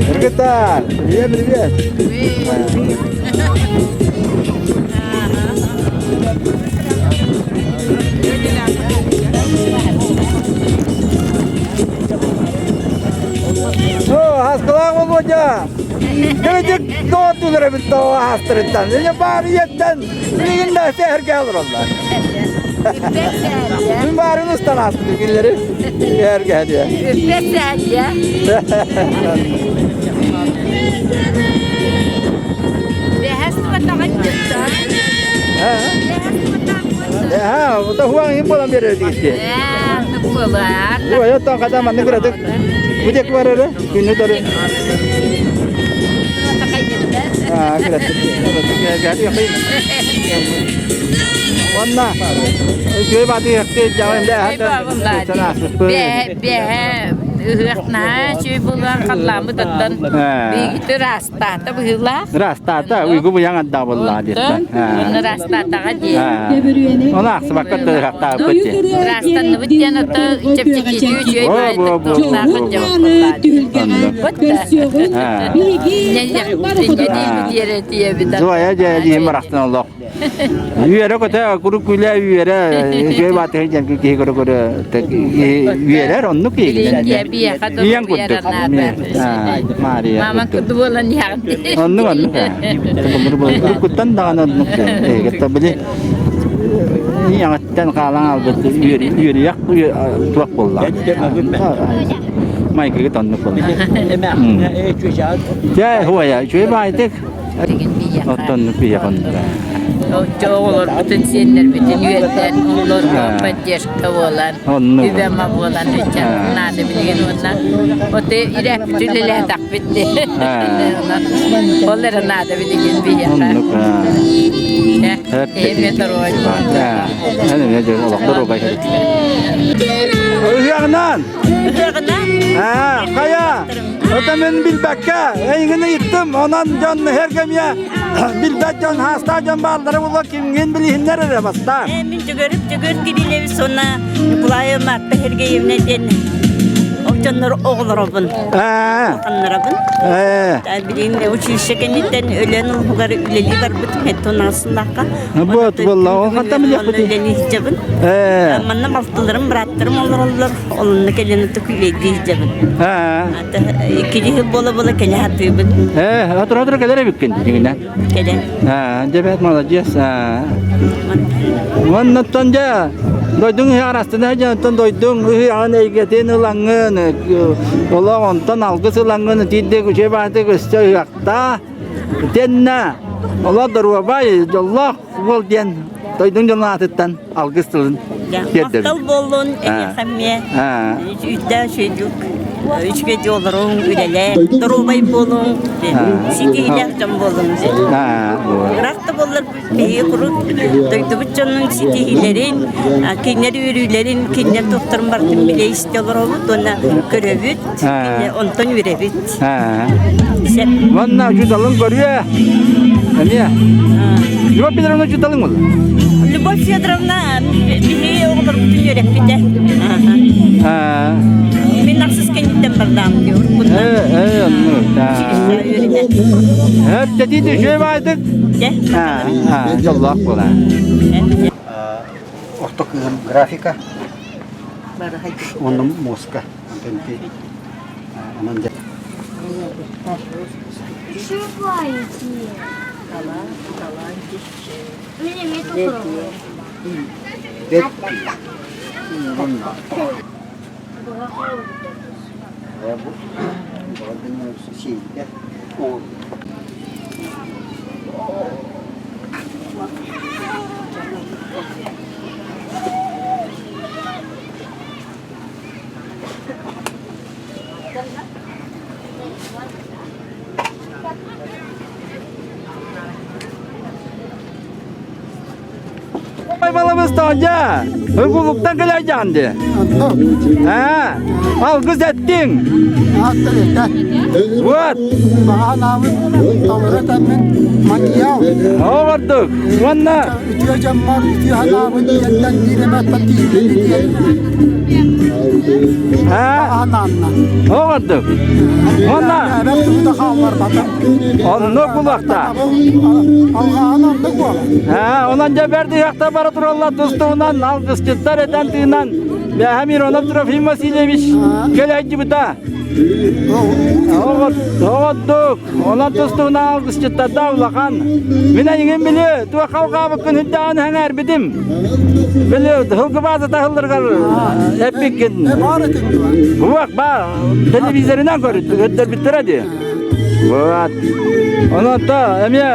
Кыргыттар, привет, привет. О, Аскалаах Володя! Кырдьык доҕордуулар эбит тоҕо аастарыттан. Эне баар ийэттэн билигин да сэһэргэ олороллор. Мин баарын устан ааспытым кинилэри сэһэргэ диye. Үппэт сээдьэ. Бэһэс тубатаҕын дьыттан. Ээ, вот хуаң им болан берер дигитти. Ээ, буолар. Ой, оттон хата манны кыратык. Бу дек бар эрэ, күннү тору. Аа, кыратык. Онна үчүгэй бааты яхты жаҕын Бэһэ ыһыах наһаа үчүгэй буолан халлааммыт оттон биһиги ыраастаата быһыылаах. Ыраастаата, уйгу быйаҥ ардаа буоллаа диэттэн. Онно ыраастаатаҕа диэн. Оны ахсыбакка ыраахтаабыт диэн. Ыраастанныбыт диэн ото чэпчэкитии үчүгэй баайытык туохтаахын Зоя дьэ диэн барахтан олох. Үөрэ көтө куруук күлэ үөрэ үчүгэй баатыһы диэн киһи көрө көрө үөрэр оннук киһигинэн ийэҥ курдук Мария Маман курдук буолан иһэҕин оннук оннук уруккуттан даҕаны оннук эһигиттэ били ийэҕиттэн хаалан хаалбыт үөрүйэх туох буолла майгыгыт оннук буолла дьэ хуойа үчүгэй баайдык Оттон биһиэхэ оннук. Оҕолорбутун, сиэннэрбитин үөрдэн, оҕолорго поддержка буолан, үбэ-ама буолан наада билигин уонна оты ирээппит үлэлээтэхпит Ол эрэ наада билигин биһиэхэ. Эми доруобай Олох доруобай. Ыһыаҕынан! Ыһыаҕынан! Хайа! Это мин билбэккэ, эйигин ыйыттым, онон дьон эргэмиэ билбэт дьон, хаастаах дьон бааллара буолуо кимҥин билиһиннэр эрэ бастаан. Мин Дьөгөрүп Дьөгөр Кириллович уонна Николаева Марта Сергеевна диэн ол дьоннор оҕолоробун. Улаханнарабын. Билигин училище кэнниттэн Өлөөн улууһугар үлэлии барбытым хэттон аҕысыннаахха. Вот, буолла, ол хантан билиэхпитий? Үлэлии сылдьабын. Манна балтыларым, бырааттарым олороллор. Олунна кэлэн ытык үлэлии сылдьабын. Иккили сыл буола-буола кэлэ сатыыбын. Ээ, отура-отура кэлэр эбиккин, дьиҥинэн. Кэлэн. Аа, дьэ бэт молодец. Уоннаттан дьэ дойдуҥ ыһыаҕар астына дьонтон дойдуҥ ыһыаҕын эйгэтин ылаҥҥын, олох онтон алгыс ылаҥҥын итиирдик үчүгэй баҕайытык өссө ыһыахтаа. Итиэннэ олох доруобай, дьоллоох уол диэн дойдуҥ дьонун аатыттан алгыс тылын тиэрдэбин. Махтал буоллун эһиэхэ эмиэ үтэ үчүгэйдик үчүгэй олоруҥ, үлэлээ, доруобай буолуҥ, ситиһиилээх дьон буолуҥ. Ыраах да буоллар биһиги куруук дойдубут дьонун ситиһиилэрин, кинилэр үөрүүлэрин, кинилэр туохтарын барытын билэ истэ олоробут уонна көрөбүт, онтон үөрэбит. Уонна учууталын көрүө. Эмиэ. Любовь Петровна учууталыҥ буолла? Любовь Федоровна биһиги оҕолорбутун үөрэппитэ. Мин ахсыс кэнниттэн бардаам диир. Ээ, оннук. Өттэтиити үчүгэй баайдык. Дьоллоох буолаа. Орто кыһын графика. Онно муоска. Онон дьэ Байбалабыз тоодьа, Уйгулуктан кэлээдьаан ди. Аа, алгыс эттиҥ. Вот. Оҕордук. Уонна Үтүө дьоммор үтүө санаабын диэнтэн биир эмэ тиийбит диэн анаанна. Оҕордук. Уонна Эбэм тугу хаалларбата. Оннук булуохта. Алҕаһын оннук буолар. Аа, онон дьэ бэрт ыһыахта бара тураллар тустуунан, алгысчыттар этэн тыынан Бэһэ Миронов Трофим Васильевич кэлэйдибита. Оҕордук. Онон тустуунан алгысчыттарда улахан. Мин эйигин били туох халҕаабыккын үрдэҕин сэҥээрбитим. Били һылгыбааза таһылларгар эппиккин. Буох баар телевизорынан көрдөрбүттэрэ дии. Вот. Онон то эмиэ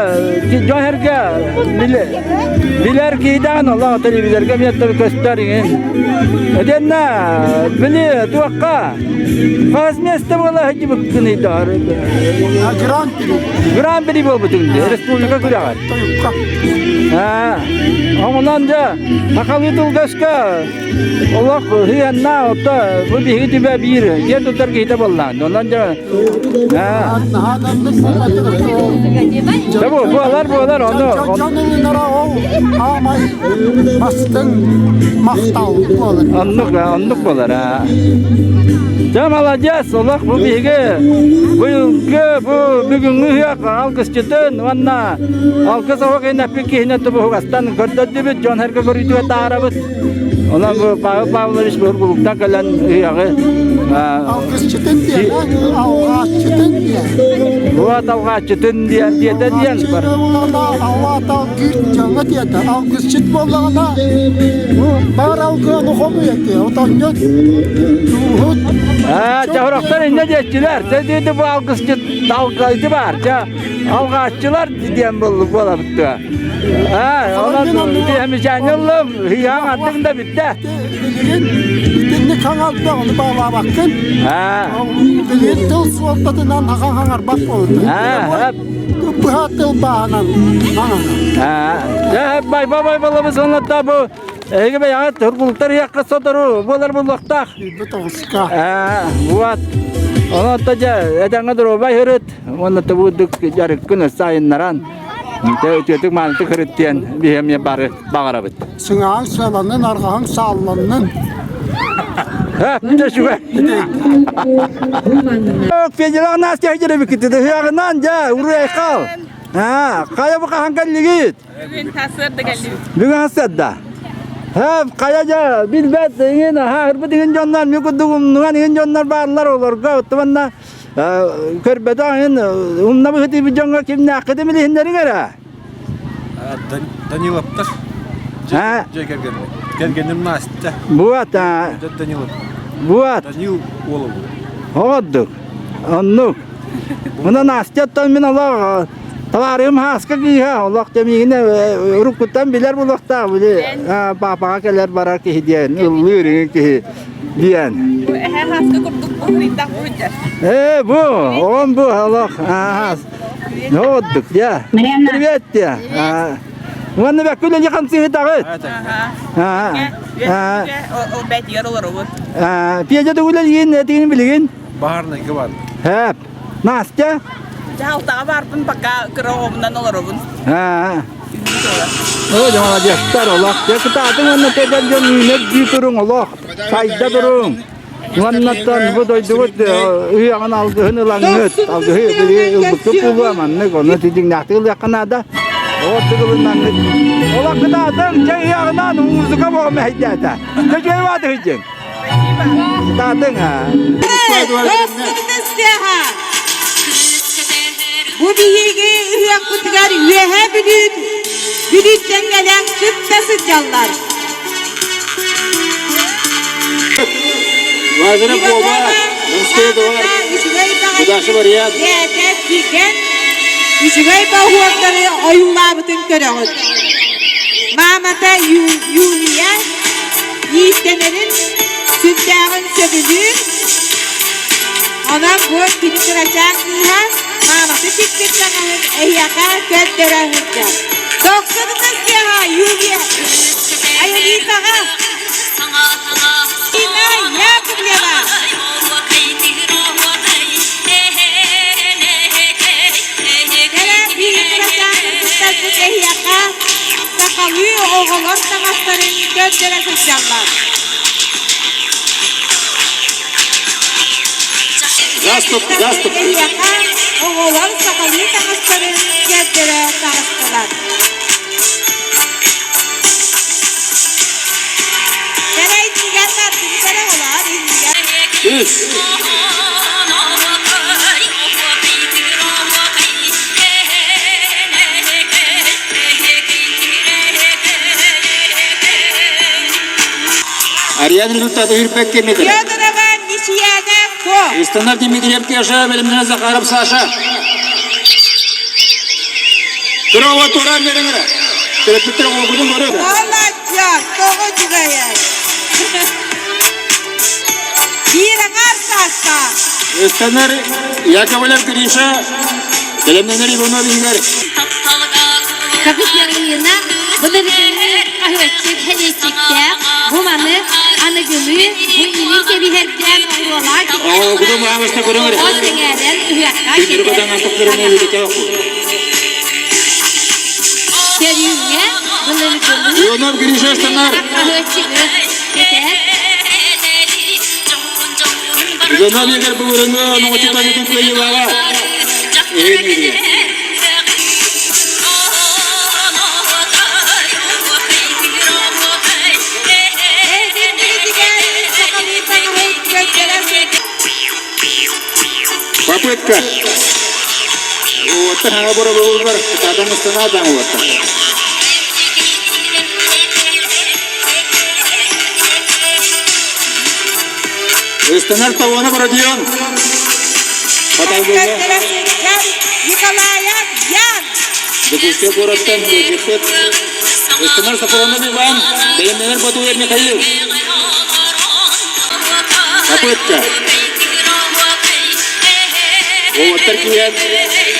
дьон эргэ билэр киидээн олох телевизорга эмиэ көстөр иҥин. Этэннэ били туохха хас место буола сылдьыбыккыный да Гран-при. Гран-при буолбутуҥ дии республика күрэҕэр. Аа, онон дьэ сахалыы тылга-өскө Олох сыһыаннаах отто бу биһиги түбэ биир дьиэ туттар киһитэ буоллаан. Онон дьэ бу буолар буолар ону Дьон ылынара ол аамай бастыҥ махтал буолар. Оннук оннук буолар. Дьэ молодец, олох бу биһиги быйылгы бу бүгүҥҥү ыһыах алгысчытын уонна алгыс оһох инэппит киһини тубуһугастан көрдөрдүбүт, дьон сэргэ көрүүтүгэр таарабыт. Онон бу Павел Павлович Бургулуктан кэлэн ыһыаҕы Алгысчытын диэн, алҕааччытын диэн. Вот алҕааччытын диэн диэтэ диэн бар. Аллаат алгыыр дьоҥҥо диэтэ. Алгысчыт буоллаҕына бу баар алгыаны хомуйа диэ. Отонньут, тууһут. Аа, чахырахтар иннэ диэччилэр. Дэ бу алгысчыт алгайды бар. Ча алҕааччылар диэн буолабыт. Аа, онон эмичээни ыллым, ыйаан аттыҥ да бүттэ. Билигин итинник хаҥалда ону баалаабаккын. Аа. Билигин тыл суолтатынан хаҥ хаҥарбат буолута. Аа, Быһа тыл бааһынан хаҥана. Аа, дьэ, байба байбалабыз оннотта бу эһиги бэйэҕит тургулуктар ыйахха сотору буолар буолуохтаах. Тоҕуска. Аа, вот. Онон дьэ, этэҥҥэ доруобай һырыт, уонна тубудук дьарыккын өссө айыннаран Үтүөтүк маанытык ырыттыан биһиэмиэ бары баҕарабыт. Сыҥааҥ сыаланнын, арҕаһыҥ саалланнын. Дьэ сүгэ. Федерал Настя дьэрэбиккит ыһыаҕынан дьэ уруйхал. Аа, хайа бу хаһан кэллигит? Бүгүн сарсыарда кэллибит. Бүгүн сарсыарда. Ха, хайа дьэ билбэт иҥин аха ырбыт иҥин дьоннор ми курдук умнуган иҥин дьоннор бааллар олорго оттубанна Көрбөтөх иһин умна быһытыйбыт дьоҥҥо кимнээххитин билиһиннэриҥ эрэ. Даниловтар. Дьиэ кэргэним. Кэргэним Настя. Буат. Данилов. Буат. Данил Уолов. Оҕордук. Оннук. Мына Настяттан мин олох табаарыым Хааска кыыһа олох дэмиигинэ уруккуттан билэр булуохтаах били паапаҕа кэлэр барар киһи диэн ыллыыр иҥин киһи диэн. Бу эһээ хааска курдук уһуйдах буһуйдар. Ээ, бу, он бу, олох, аас. Отдых, я. Привет, я. Уонна бэккү үлэли хамсыһытаҕыт. Ол бэтигэр олоробут. Пиэдэ тугулэлигин этигин билигин? Баарнайга бар. Хэп. Настя? Дьаһалтаҕа баарбын пока кыра оҕобунан олоробун. О, молодецтар, олох. Дьэ кытаатыҥ уонна тэдэр дьон үүнэр дии туруҥ олох. Сайда туруҥ. Уоннаттан бу дойдубут ыһыаҕын алгыһын ылаҥҥыт, алгыһы били ылбыккыт буолуо маннык, онно тидиҥнээхтик ылыахха наада. Ол тыгылыннаҥҥыт. Олох кытаатыҥ, чэ ыһыаҕынан музыка буола мэһэйдээтэ. Чэ үчүгэй баатыһыйдьыҥ. Кытаатыҥ аа. Бу биһиги ыһыахпытыгар Үөһээ Бүлүү Бүлүүттэн кэлэн кытта сылдьаллар. Вазина Коба, Үчүгэй бэйэтэ кигэн үчүгэй боһуоктары ойуулаабытын көрөҕүт. Маамата Юлия иистэнэрин сүрдээҕин сөбүлүүр. Онон бу кини кырачаан кыыһа маамата тикпит таҥаһын эһиэхэ көрдөрө сылдьар. Дохсун ытыс тыаһа Юлия! Аэлитаҕа. Тина Яковлева. Кэрэ биһиги кырачаан кыргыттарбыт эһиэхэ сахалыы оҕолор таҥастарын көрдөрө сылдьаллар. Заступ, заступ. Эһиэхэ оҕолор сахалыы таҥастарын көрдөрө таҕыстылар. Кэрэ иннигэр тардыбыт эрэ оҕолор иннигэр. Үс. Ариан результаты үрбэккэ метр. Федорова Мичияна Ко. Истанар Дмитриев Кеша, Велимина Захаров Саша. Турова туран бериңер. Төрөппүттэр оҕобутун көрөр. Молодец, тоҕо үчүгэйэй. Биир аҥаар саастаах. Ыстанар Яковлев Гриша, бэлэмнэнэр Иванов иһигэр. Капиталина былыргыны хаһыаччык хэлиэччиктээх бу маны аныгылыы бу илин кэбиһэрдээн оҕуруолаах Оо, кудум аамыста көрөҥөр. Ол сэҥээрэн ыһыахха Күндүрү кэтэр кытаҥан тохторуна үлэтэ Сөрүүҥҥэ былыргылыы Иванов Гриша ыстанар. хаһыаччыгы кэтэр Иванов Игорь бүгүрүҥҥү оҥочутанытын кыайыылааҕа. Эһин үөрүө. Попытка. Уоттан хаҥа боробуллар, кытаатан ыстанаатаҥ уоттан. Ыстанар Таванов Родион. Хаталгыга. Николаев Ян. Дьокуускай куораттан ыалдьыппыт Ыстанар Сафронов Иван, бэлэмнэнэр Батуев Михаил. Попытка. Уолаттар киирэн,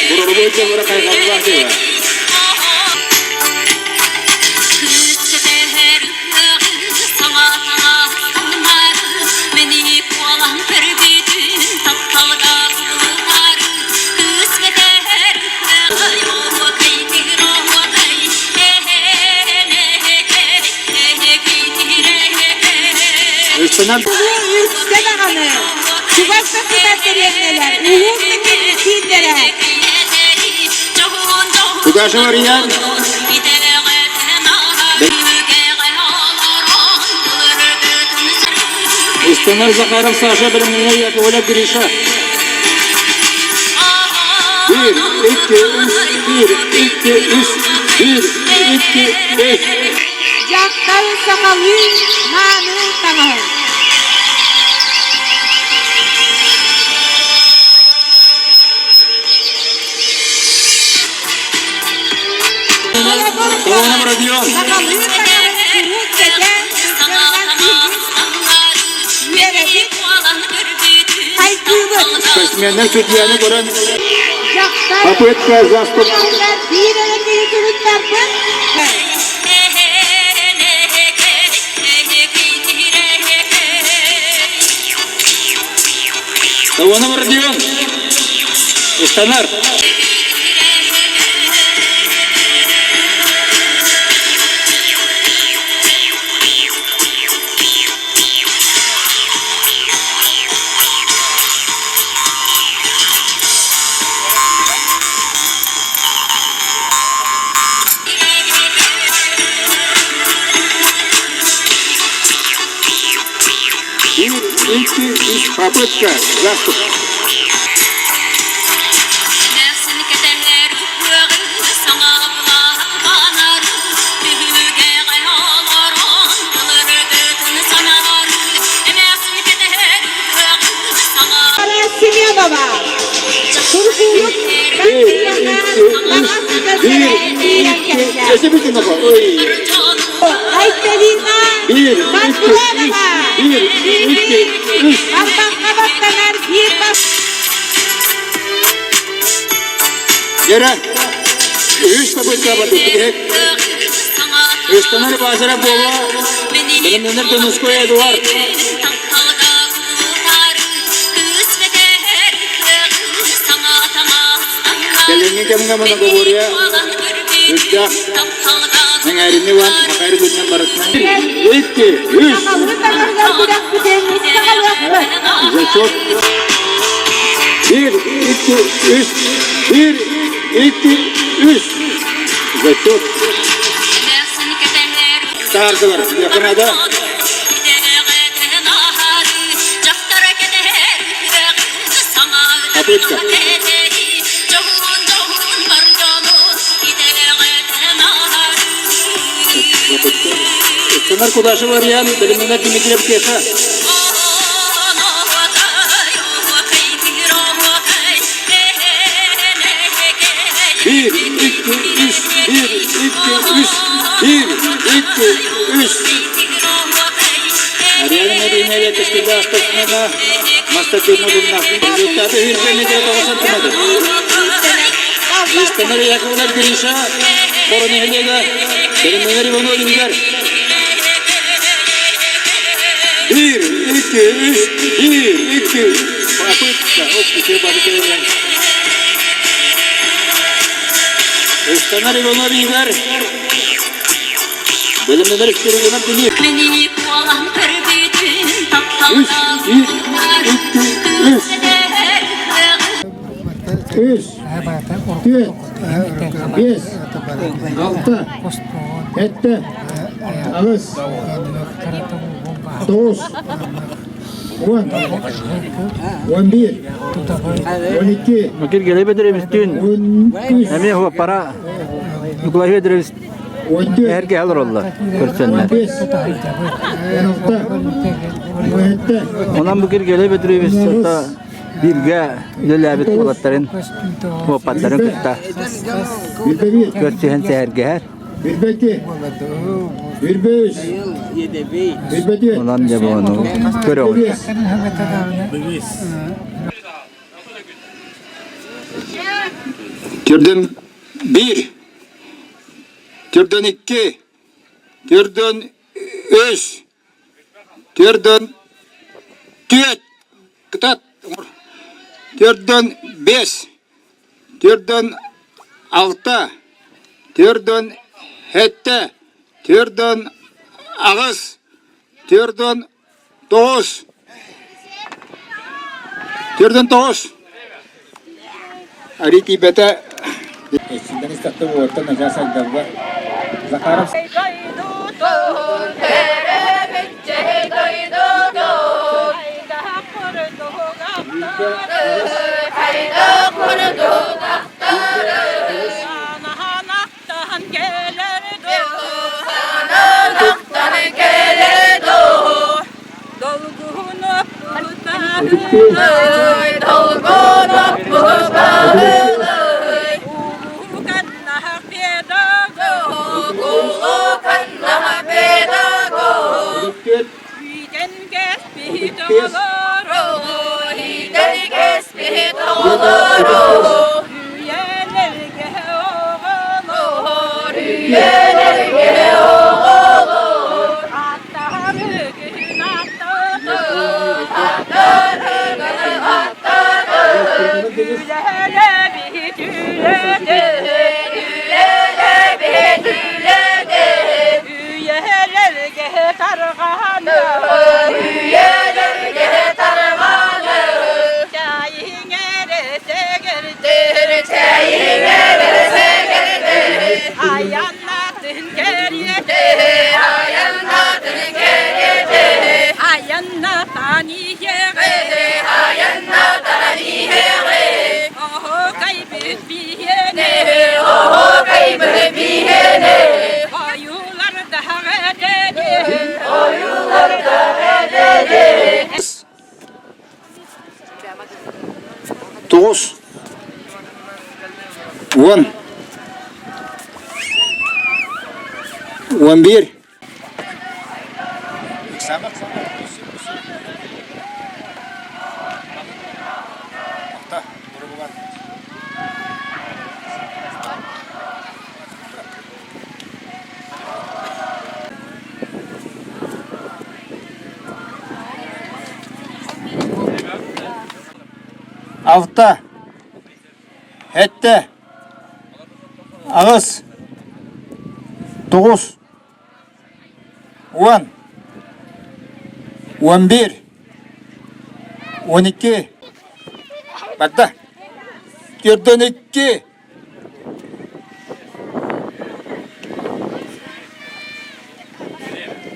бурорубу дьыллара хайҕаллаах дьыла. Ыстанар Үстэ даҕаны чугас да сытар дэриэбинэлэр улуус да кииннэрэ Кудашев Ариян Ыстанар Захаров Саша бэлэмнэнэр Яковлев Гриша. Bir, iki, üç, bir, iki, үс, bir, iki, beş. Дьахтар сахалыы мааны таҥаһын. Солонов Родион. Сахалыы таҥаһын куруук кэтэн сылдьарынан үөрэбит, хайгыыбыт. Спортсменнар судьяны көрөн Дьахтар попытка заступ. Биир эрэ киһи туруттарбын. Солонов Родион. Ыстанар. Bir, iki, üç, попытка, заступ. Семенова. Тургулук Bir, iki, üç, bir, iki, өсө бүтүн Ой. Айталина Bir, iki, üç, Манкуранова. bir, iki, үч. Арбаққа баттанар bir бас. Yere. Үс попытка бар. Ыстанар баазара буола бэлэмнэнэр Донуской Эдуард. Кэлиҥҥи кэмҥэ многоборье үрдээх эҥээрини уон хахайр быһынан барытынан икки, үс. Зачет. Бір, икки, үс. Бір, икки, үс. Зачет. Таһардылар. Якынада. Попытка. Попытка. Ыстанар Кудашев Ариан, Белимина Дмитриев Кеша. Bir, iki, üç, bir, iki, üç, bir, iki, үс. Ариана Марина кэскилээх спортсмена Мастакына булна. Результаты үргэннете тоҕус сантиметр. Истанар Яковлев Гриша Хоро нэһилиэгэ Бэлэмнэнэр Иванов Игорь. Биир, икки, үс, биир, икки. Попытка. Оп, үчүгэй бары кэлэн. Ыстанар Иванов Игорь. Бэлэмнэнэр Спиридонов Денис. Үс, биир, икки, үс. Үс, түөрт, биэс, алта, сэттэ, аҕыс, тоҕус, уон, 11, 12, Киргелей Бөдүрөбүстүүн он үс, эмиэ хуоппара Николай Федорович 14, эргэ олороллор көрсөннөр. 15, 16, 17, Онон бу Киргелей Бөдүрөбүс бииргэ үлэлээбит уолаттарын, уоппаттарын кытта көрсүһэн сэһэргэһэр. Онон дьэ буону көрөҕүт. Түрдөн биир, түрдөн икки, түрдөн үс, Төрдөн түөрт, кытат, төрдөн бэс, төрдөн алта, төрдөн сэттэ, төрдөн аҕыс, төрдөн тоҕус, төрдөн тоҕус. Арыы тиийбэтэ. Эччиндэн истэхтэ уоттан начаас айдалла. Захаров Тоҕус, уон, 11. Алта. Сэттэ. Аҕыс. Тоҕус. 10, 11, 12, барда. 42.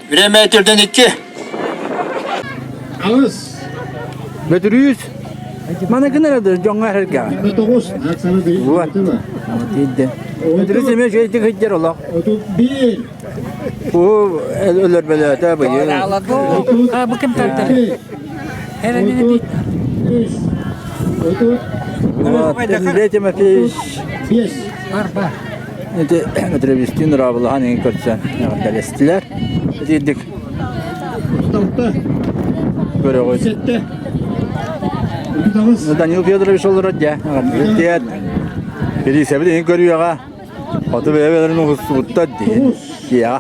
Время 42. Аҕыс. Бөтүрүүс. Маны гынар дьоҥҥо эрэргэ. Вот. Тиийдэ. Бөтүрүүс эмиэ үчүгэйдик сылдьар олох. Бу өлөрбөлөөтө быйыл. Бу ким тартар? Андрей Тимофеевич Ити Дмитриевичтиин ураабылаһан иҥин көрсөн эҕэрдэлэстилэр. Итирдик көрөҕүт. Данил Федорович олорор дьэ. Эҕэрдэлэстиэт. Илиисэбит иҥин көрүөҕэ. Хоту бэйэ-бэйэлэрин уһуссубуттар дии. Дьиэҕэ.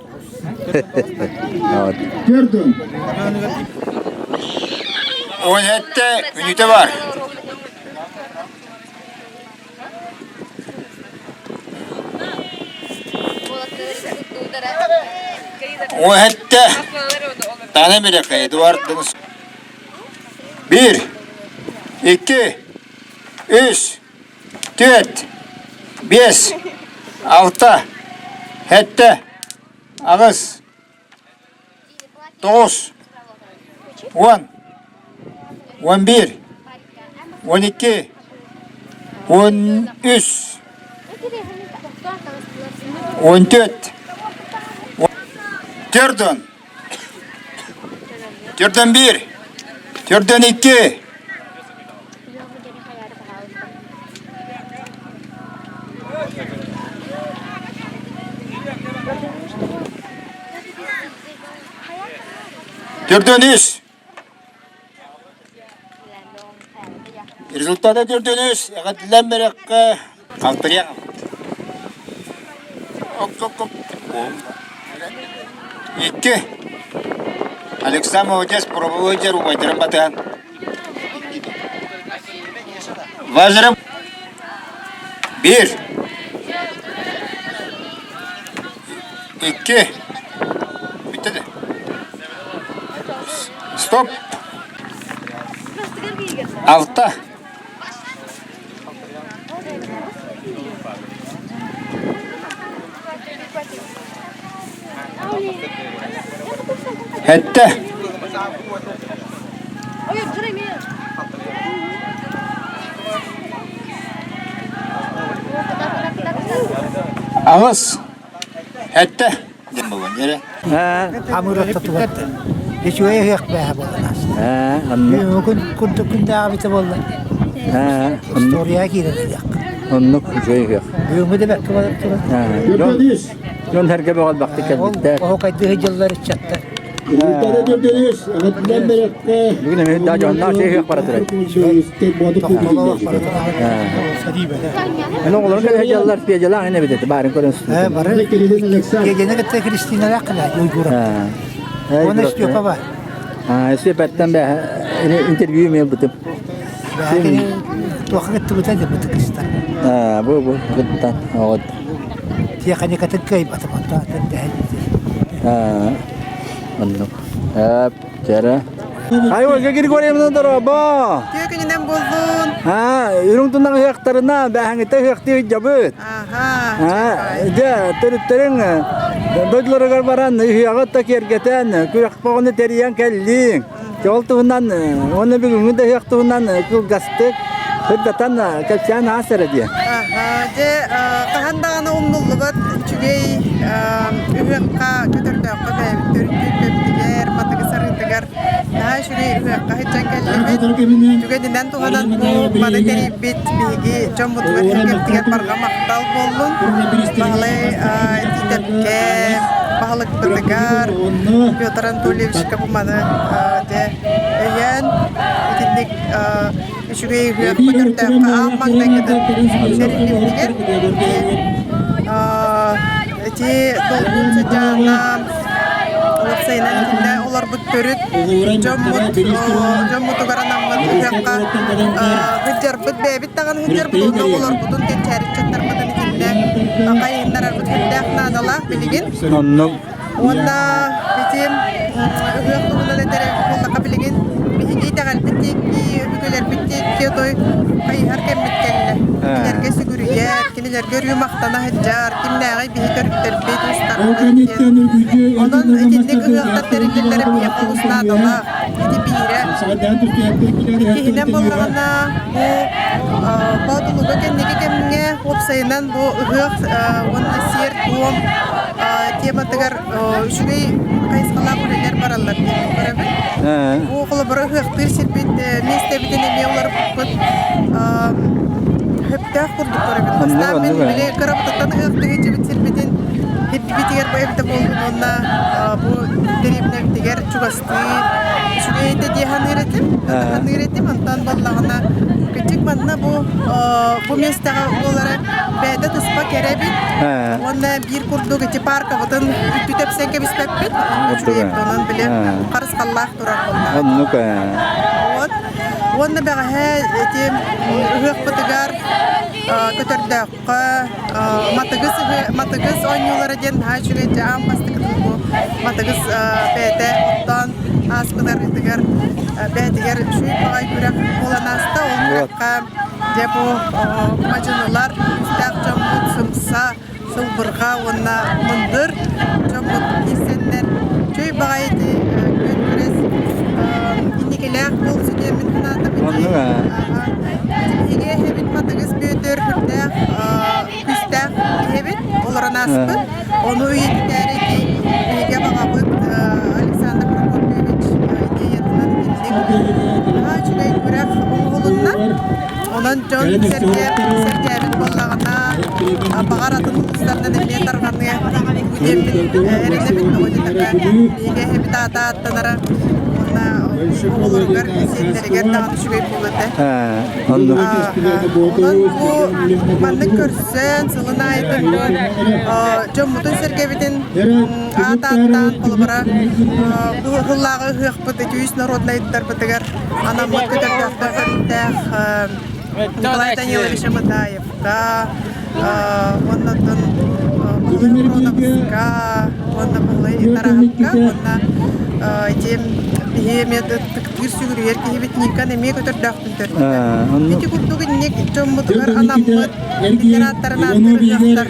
17 мүнүүтэ бар. 17 Тана Мирякка Эдуард 1 2 3 4 5 6 7 8 9 10 11 12 13 14 Төрдөн. Төрдөн 1. Төрдөн 2. Төрдөн 3. Результата төрдөн 3. Эҕэрдэлээн бэрэххэ халтырыах. 2. Александр молодец, пробовой дьэр убайдарын батыһан. Лазером 1 2 Bitti de. Стоп. Алта. Сэттэ. Аҕыс. Сэттэ. Диэн буолуон дьэрэ. Амыраттатыгар үчүгэй ыһыах бээһэ буолан Бүгүн курдук күндээҕи буолла. Историяҕа киирэн ыһыах. Оннук үчүгэй ыһыах. Бүгүҥҥү да бэркэ барар турар. Дьон сэргэ бөҕө элбэхтик кэлбиттэр. Оһуокайдыы дьыллар ыччаттар. Бүгүн эмиэ да дьонноох ыһыах бара турар. Аны оҕолорун кэлэ сылдьаллар, пиадьалаах ини эбит баарын көрөн Бары Пиадьаны кытта Кристиналаах кэлэ Уйгура. Уонна Степа бар. Степаттан бэ интервью ылбытым. Туохха кыттыбыта да бытык кыстар. Бу бу кыттан оҕот. Тиэхиньикатын кыайбатым онтон атын дэһэн. Оннук. Чэрэ. Ай, Ольга Григорьевна, дорообо! Үтүө күнүнэн буоллун. А, үрүҥ тунах ыһыахтарына бээһэҥҥитэ ыһыахтыы ыдьабыт. Аха. Дьэ, төрүттэриҥ дойдуларыгар баран ыһыаҕы да киэргэтэн, күрэх бөҕөнү тэрийэн кэллиҥ. Ол туһунан уонна бүгүҥҥү да ыһыах туһунан кылгастык сырдатан кэпсээн аас эрэ диэн. Аха, дьэ, хаһан даҕаны умнуллубат үчүгэй ыһыахха көтөрдөөххө бэйэбит төрүттүүр Матыгы сарыытыгар наһаа үчүгэй ыһыахха сылдьан кэллибит. Түгэнинэн туһанан бу маны тэрийбит биһиги дьоммутугар сэргэбитигэр барҕа махтал буоллун. Баһылай Тиитэпкэ, баһылыкпытыгар Петр Анатольевичка бу маны дьэ өйөөн итинник үчүгэй ыһыах көтөрдөөххө аан маҥнайгытын тэриллибитигэр ити долгун сыдьаана уопсайынан итиннэ олорбут. төрүт дьоммут дьоммутугар анаммыт ыһыахха сылдьарбыт бэйэбит даҕаны сылдьарбыт уонна оҕолорбутун кэнчээри ыччаттарбытын итиннэ хайыһыннарарбыт сүрдээх наадалаах билигин. Оннук. Уонна ити ыһыах туһунан этэр буоллахха билигин биһиги итэҕэлбит диэки, өбүгэлэрбит диэки отой хайыһар кэммит кэллэ. Кинилэргэ сүгүрүйэр, кинилэргэ өрүү махтана сылдьар, кимнээҕий биһи төрүттэрбит, уустарбыт диэн. Онон итинник ыһыахтар тэриллэллэрэ биһиэхэ олус наадалаах. Ити биирэ. Иккиһинэн буоллаҕына, бу Боотулуга кэнники кэмҥэ уопсайынан бу ыһыах уонна сиэр-туом тематыгар үчүгэй хайысхалаах үлэлэр бараллар диэн көрөбүн. Бу холобура ыһыахтыыр сирбит миэстэбитин эмиэ уларыппыт сөптөөх курдук көрөбүн. Бастаан мин били кырабытыттан ыһыахтыы сылдьыбыт сирбитин сирбитигэр бу эбитэ буоллун уонна бу дэриэбинэбитигэр чугастыы үчүгэй этэ дии саныыр этим. Саныыр этим. Онтон буоллаҕына кырдьык манна бу бу миэстэҕэ буолара бэйэтэ туспа кэрэ эбит. Уонна биир курдук ити пааркабытын үттү тэпсэн кэбиспэппит. Үчүгэй онон били харысхаллаах турар буоллаҕа. Оннук ээ. Вот. Уонна бэҕэһээ ити ыһыахпытыгар көтөрдөөххө матыгыс матыгыс оонньуулара диэн наһаа үчүгэй дьэ аан бастакытын бу матыгыс бэйэтэ оттоон ааспыт арыытыгар бэйэтигэр үчүгэй баҕай күрэх буолан ааста. Ол күрэххэ Дьэ бу мадьынылар, күүстээх дьоммут сымса, сылбырҕа уонна мындыр дьоммут киирсэннэр чөй баҕайы ити күөн күрэс инникилээх буолсу диэммин санаатым. Биһиги эһэбит Матыгыс Бүөтүр сүрдээх күүстээх киһи эбит, олорон ааспыт. Ону үйэтитээри ити биһиги баҕабыт Александр Прокопьевич идеятынан итинник наһаа үчүгэй күрэх оҥоһулунна. Онон дьон сэргэ сэргээбит буоллаҕына, баҕар атын улуустарынан эмиэ тарҕаныа диэммин эрэнэбин. Тоҕо диэтэххэ, биһиги эһэбит аата ааттанара уонна оҕолоругар, сиэннэригэр даҕаны үчүгэй буолуо этэ. Оннук. Онон бу маннык көрсөн, сылын аайытын бу дьоммутун-сэргэбитин аат ааттаан, холобура, бу сыллааҕы ыһыахпыт үс народнайдарбытыгар анаммыт көтөрдөөхтөр төрүттээх Николай Данилович Амыдаевка, уонна оттон Баһылай Мироновска, уонна Баһылай Тараһапка, уонна ити биһи эмиэ ытыктыыр сүгүрүйэр киһибит Никон эмиэ көтөрдөөхпүн төрдүтэ. Ити курдук инник дьоммутугар анаммыт кинилэр ааттарын ааттыыр ыһыахтар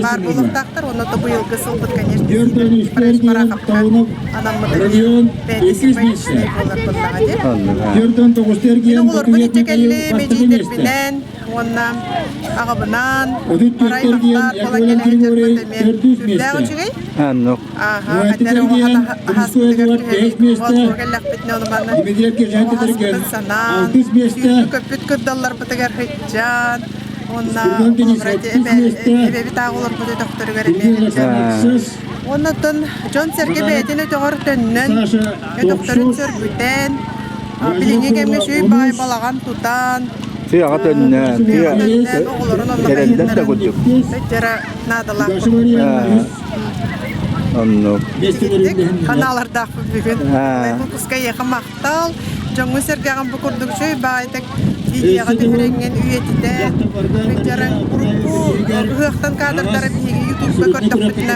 баар буолуохтаахтар уонна то быйылгы сылбыт конечно Сидор Бараховка анаммыт эмиэ бэйэтэ символичнай буолар буоллаҕа дии. Мин оҕолорбун илдьэ кэллим, эдьиийдэрбинэн уонна аҕабынаан арай махтаат буолан кэлэ сылдьарбыт эмиэ сүрдээх үчүгэй. Ааһа, ханна аһаспытыгар түһэбит, оҕолорго кэллэхпитинэ ону манна оҕо санаан, сүүрбүт-көппүт кырдалларбытыгар сылдьан, уонна эбэбит аах олорбут өтөхтөрүгэр эмиэ сылдьан. Уонна оттон дьон-сэргэ бэйэтин өтөҕөр төннөн, өтөхтөрүн сөргүтэн, билиҥҥи кэмҥэ үчүгэй баай балаҕан тутан, Тыаҕа төннөн, тыа оҕолорун онно эрэллэр да курдук. Сылдьара наадалаах Оннук. Итинник ханаалардаахпыт бүгүн. Выпуска эйиэхэ махтал. Дьоҥҥун-сэргэҕин бу курдук үчүгэй баайдык видеоҕа түһэрэҥҥин үйэтитэн, кырдьарыҥ урукку ыһыахтан кадрдары биһиги ютубка көрдөхпүтүнэ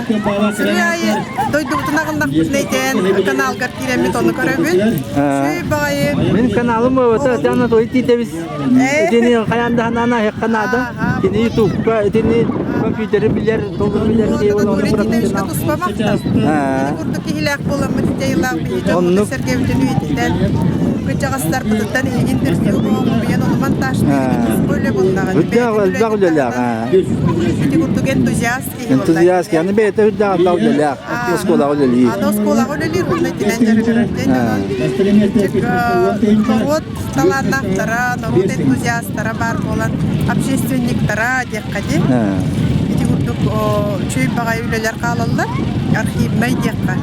сырыы аайы дойдубутун аҕыннахпытына итээн каналгар киирэммит ону көрөбүт. Үчүгэй баҕайы. Мин каналым буолбата, Анатолий Титович Итини хайаан да ханаана аһыахха наада. Кини ютубка итини компьютеры билэр, толору билэр киһи буолан Анатолий Титовичка туспа махтал. Кини курдук киһилээх буоламмыт идеялаах биһи дьоммутун сэргэбитин үйэтитэн кырдьаҕастарбытыттан эһигин интервью оҥоһуйан ону монтажтыыр туспа үлэ буллаҕа. Үрдээх элбэх үлэлээх. Ити курдук энтузиаст киһи буолла. Энтузиаст, аны бэйэтэ үрдээх элбэх үлэлээх. Оскуолаҕа үлэлиир. Аны оскуолаҕа үлэлиир уонна итинэн дьарыгырар. Норуот талааннаахтара, норуот энтузиастара баар буолан, общественниктара диэххэ дии. Ити курдук үчүгэй баҕайы үлэлэр хаалаллар, архивнай диэххэ,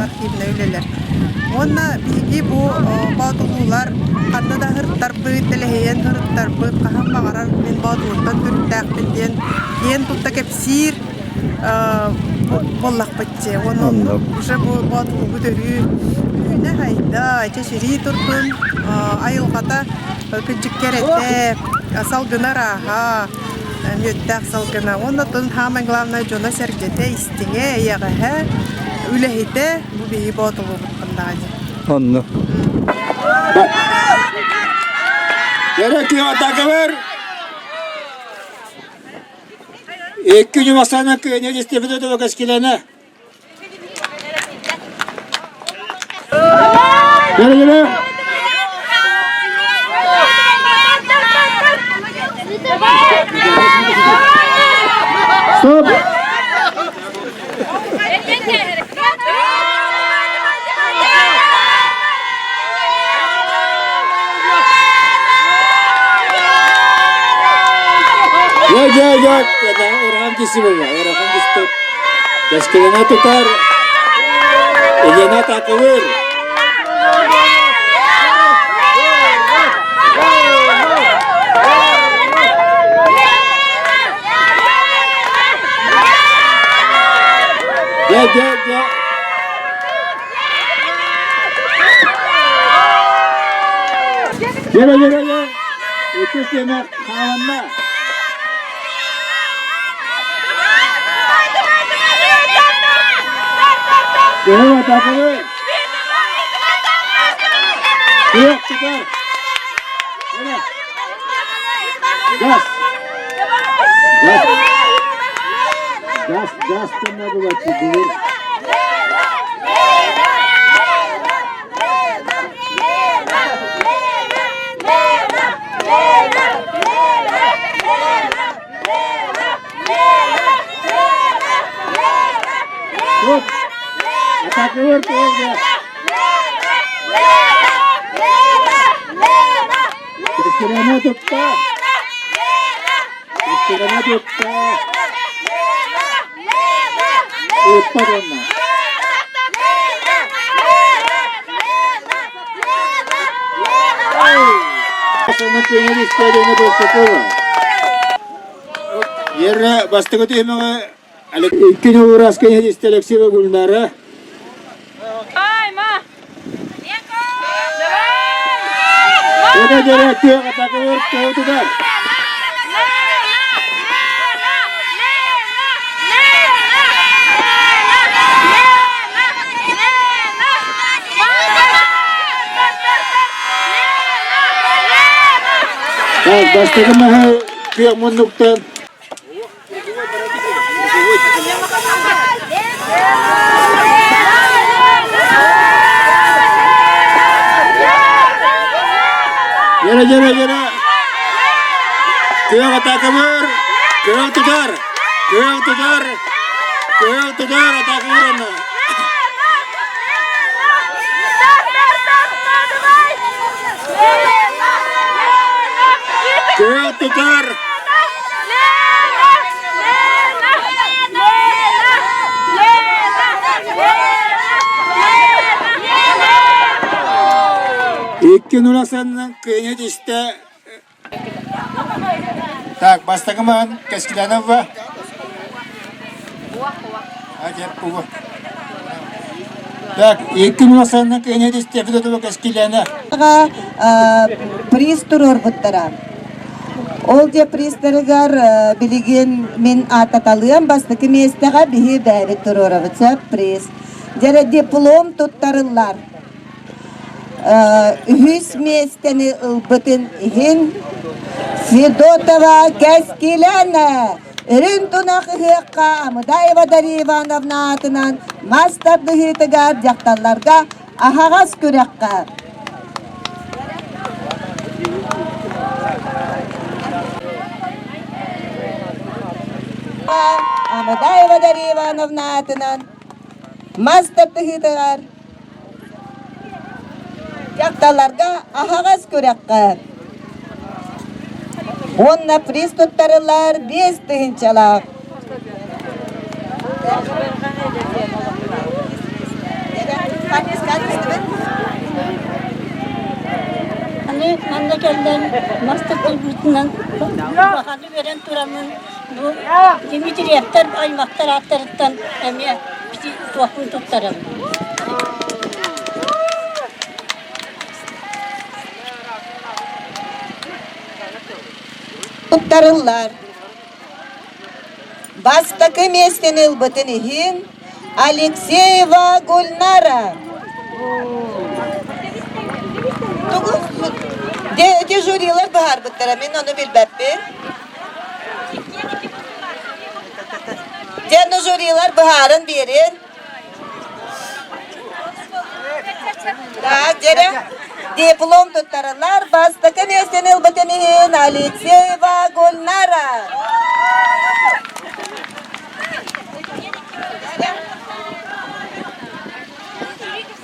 архивнай үлэлэр. Уонна биһиги бу боотулуулар ханна да ыһыртарбыт, тэлэһийэн ыһыртарбыт, хаһан баҕарар мин боотулуттан төрүттээхпин диэн киэн тутта кэпсиир. буоллахпыт дии. Уонна уже бу боотулугу төрүү үүнэ хайда, чэчирии турдун, айылҕата кырдьыккэрэтэ, салгына ырааһа, мүөттээх салгына. Уонна оттон самое главное дьоно-сэргэтэ истиҥэ, эйэҕэһэ, үлэһитэ бу биһиги боотулуубут хандаҕа Онно. Дөрөкү атакабар Икки ньумасана кыайа дистебит өтө кэскилэнэ. Yürü yürü. Стоп. Дьэ, дьэ, дьэ, ырахан киси буолла, ырахан киси Кэскилэнэ тутар, Елена Такылыр. Дьэ, дьэ, дьэ. Дьэ, дьэ, дьэ. Иккис тиэмэ хааланна. Төһө атакылы? Yok, çıkar. Газ. Газ. Газ, газ булачы Тут. Атакуыр туолга. Кэскилэнэ тутта. Кэскилэнэ тутта. Ыппат онно. Ерре бастакы түһүмэҕи икки уурас кэнэдистэ Алексеева Гульнара. Дьэрэ дьэрэ тыа атакылыр тыа Так, бастакы маһы күөх муннуктан Дьэрэ, дьэрэ, дьэрэ. Күөх атаакабыр, күөх тутар, күөх тутар, күөх тутар атаакабыр Күөх тутар. Икки нуласаннан кыайа түстэ. Так, бастакы маан Кэскилянова. Так, икки нуласаннан кыайа түстэ Федотова Кэскиляна. Приз туруорбуттара. Ол дьэ призтарыгар билигин мин ааттаталыам бастакы миэстэҕэ биһи бэйэбит туруорабыт сөп приз. Дьэрэ диплом туттарыллар. Үһүс миэстэни ылбытын иһин Федотова Кэскилээнэ Үрүҥ тунах ыһыахха Амыдаева Дария Ивановна аатынан мас тардыһыытыгар дьахталларга аһаҕас күрэххэ Амыдаева Дария Ивановна аатынан мас тардыһыытыгар Дьахталларга аһаҕас күрэххэ уонна приз туттарыллар 5 тыһыынчалаах. Аны манна кэллэн мас тардырбытынан улаханы үөрэн тураммын бу Дмитриевтэр аймахтар ааттарыттан эмиэ туохпун туттарабын. Туттарыллар. Бастакы миэстэни ылбытын иһин Алексеева Гульнара. Тугу Ити жюрилар быһаарбыттара, мин ону билбэппин. Дьэ, жюрилар быһааран биэрин. Так, дьэрэ. Диплом туттарылар бастакы миэстэни ылбытын иһин Алексеева Гульнара.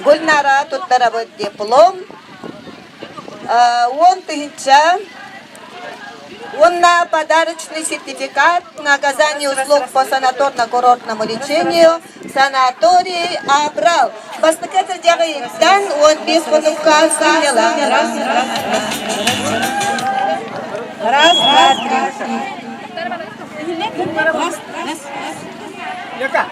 Гульнара туттарабыт диплом. 10 000 уонна подарочный сертификат на оказание услуг по санаторно-курортному лечению санаторий Абрал. Бастакы сылдьаҕыттан 15 хонукка сынньалаҥ. Раз, раз, раз. Раз, два, три. Раз, раз.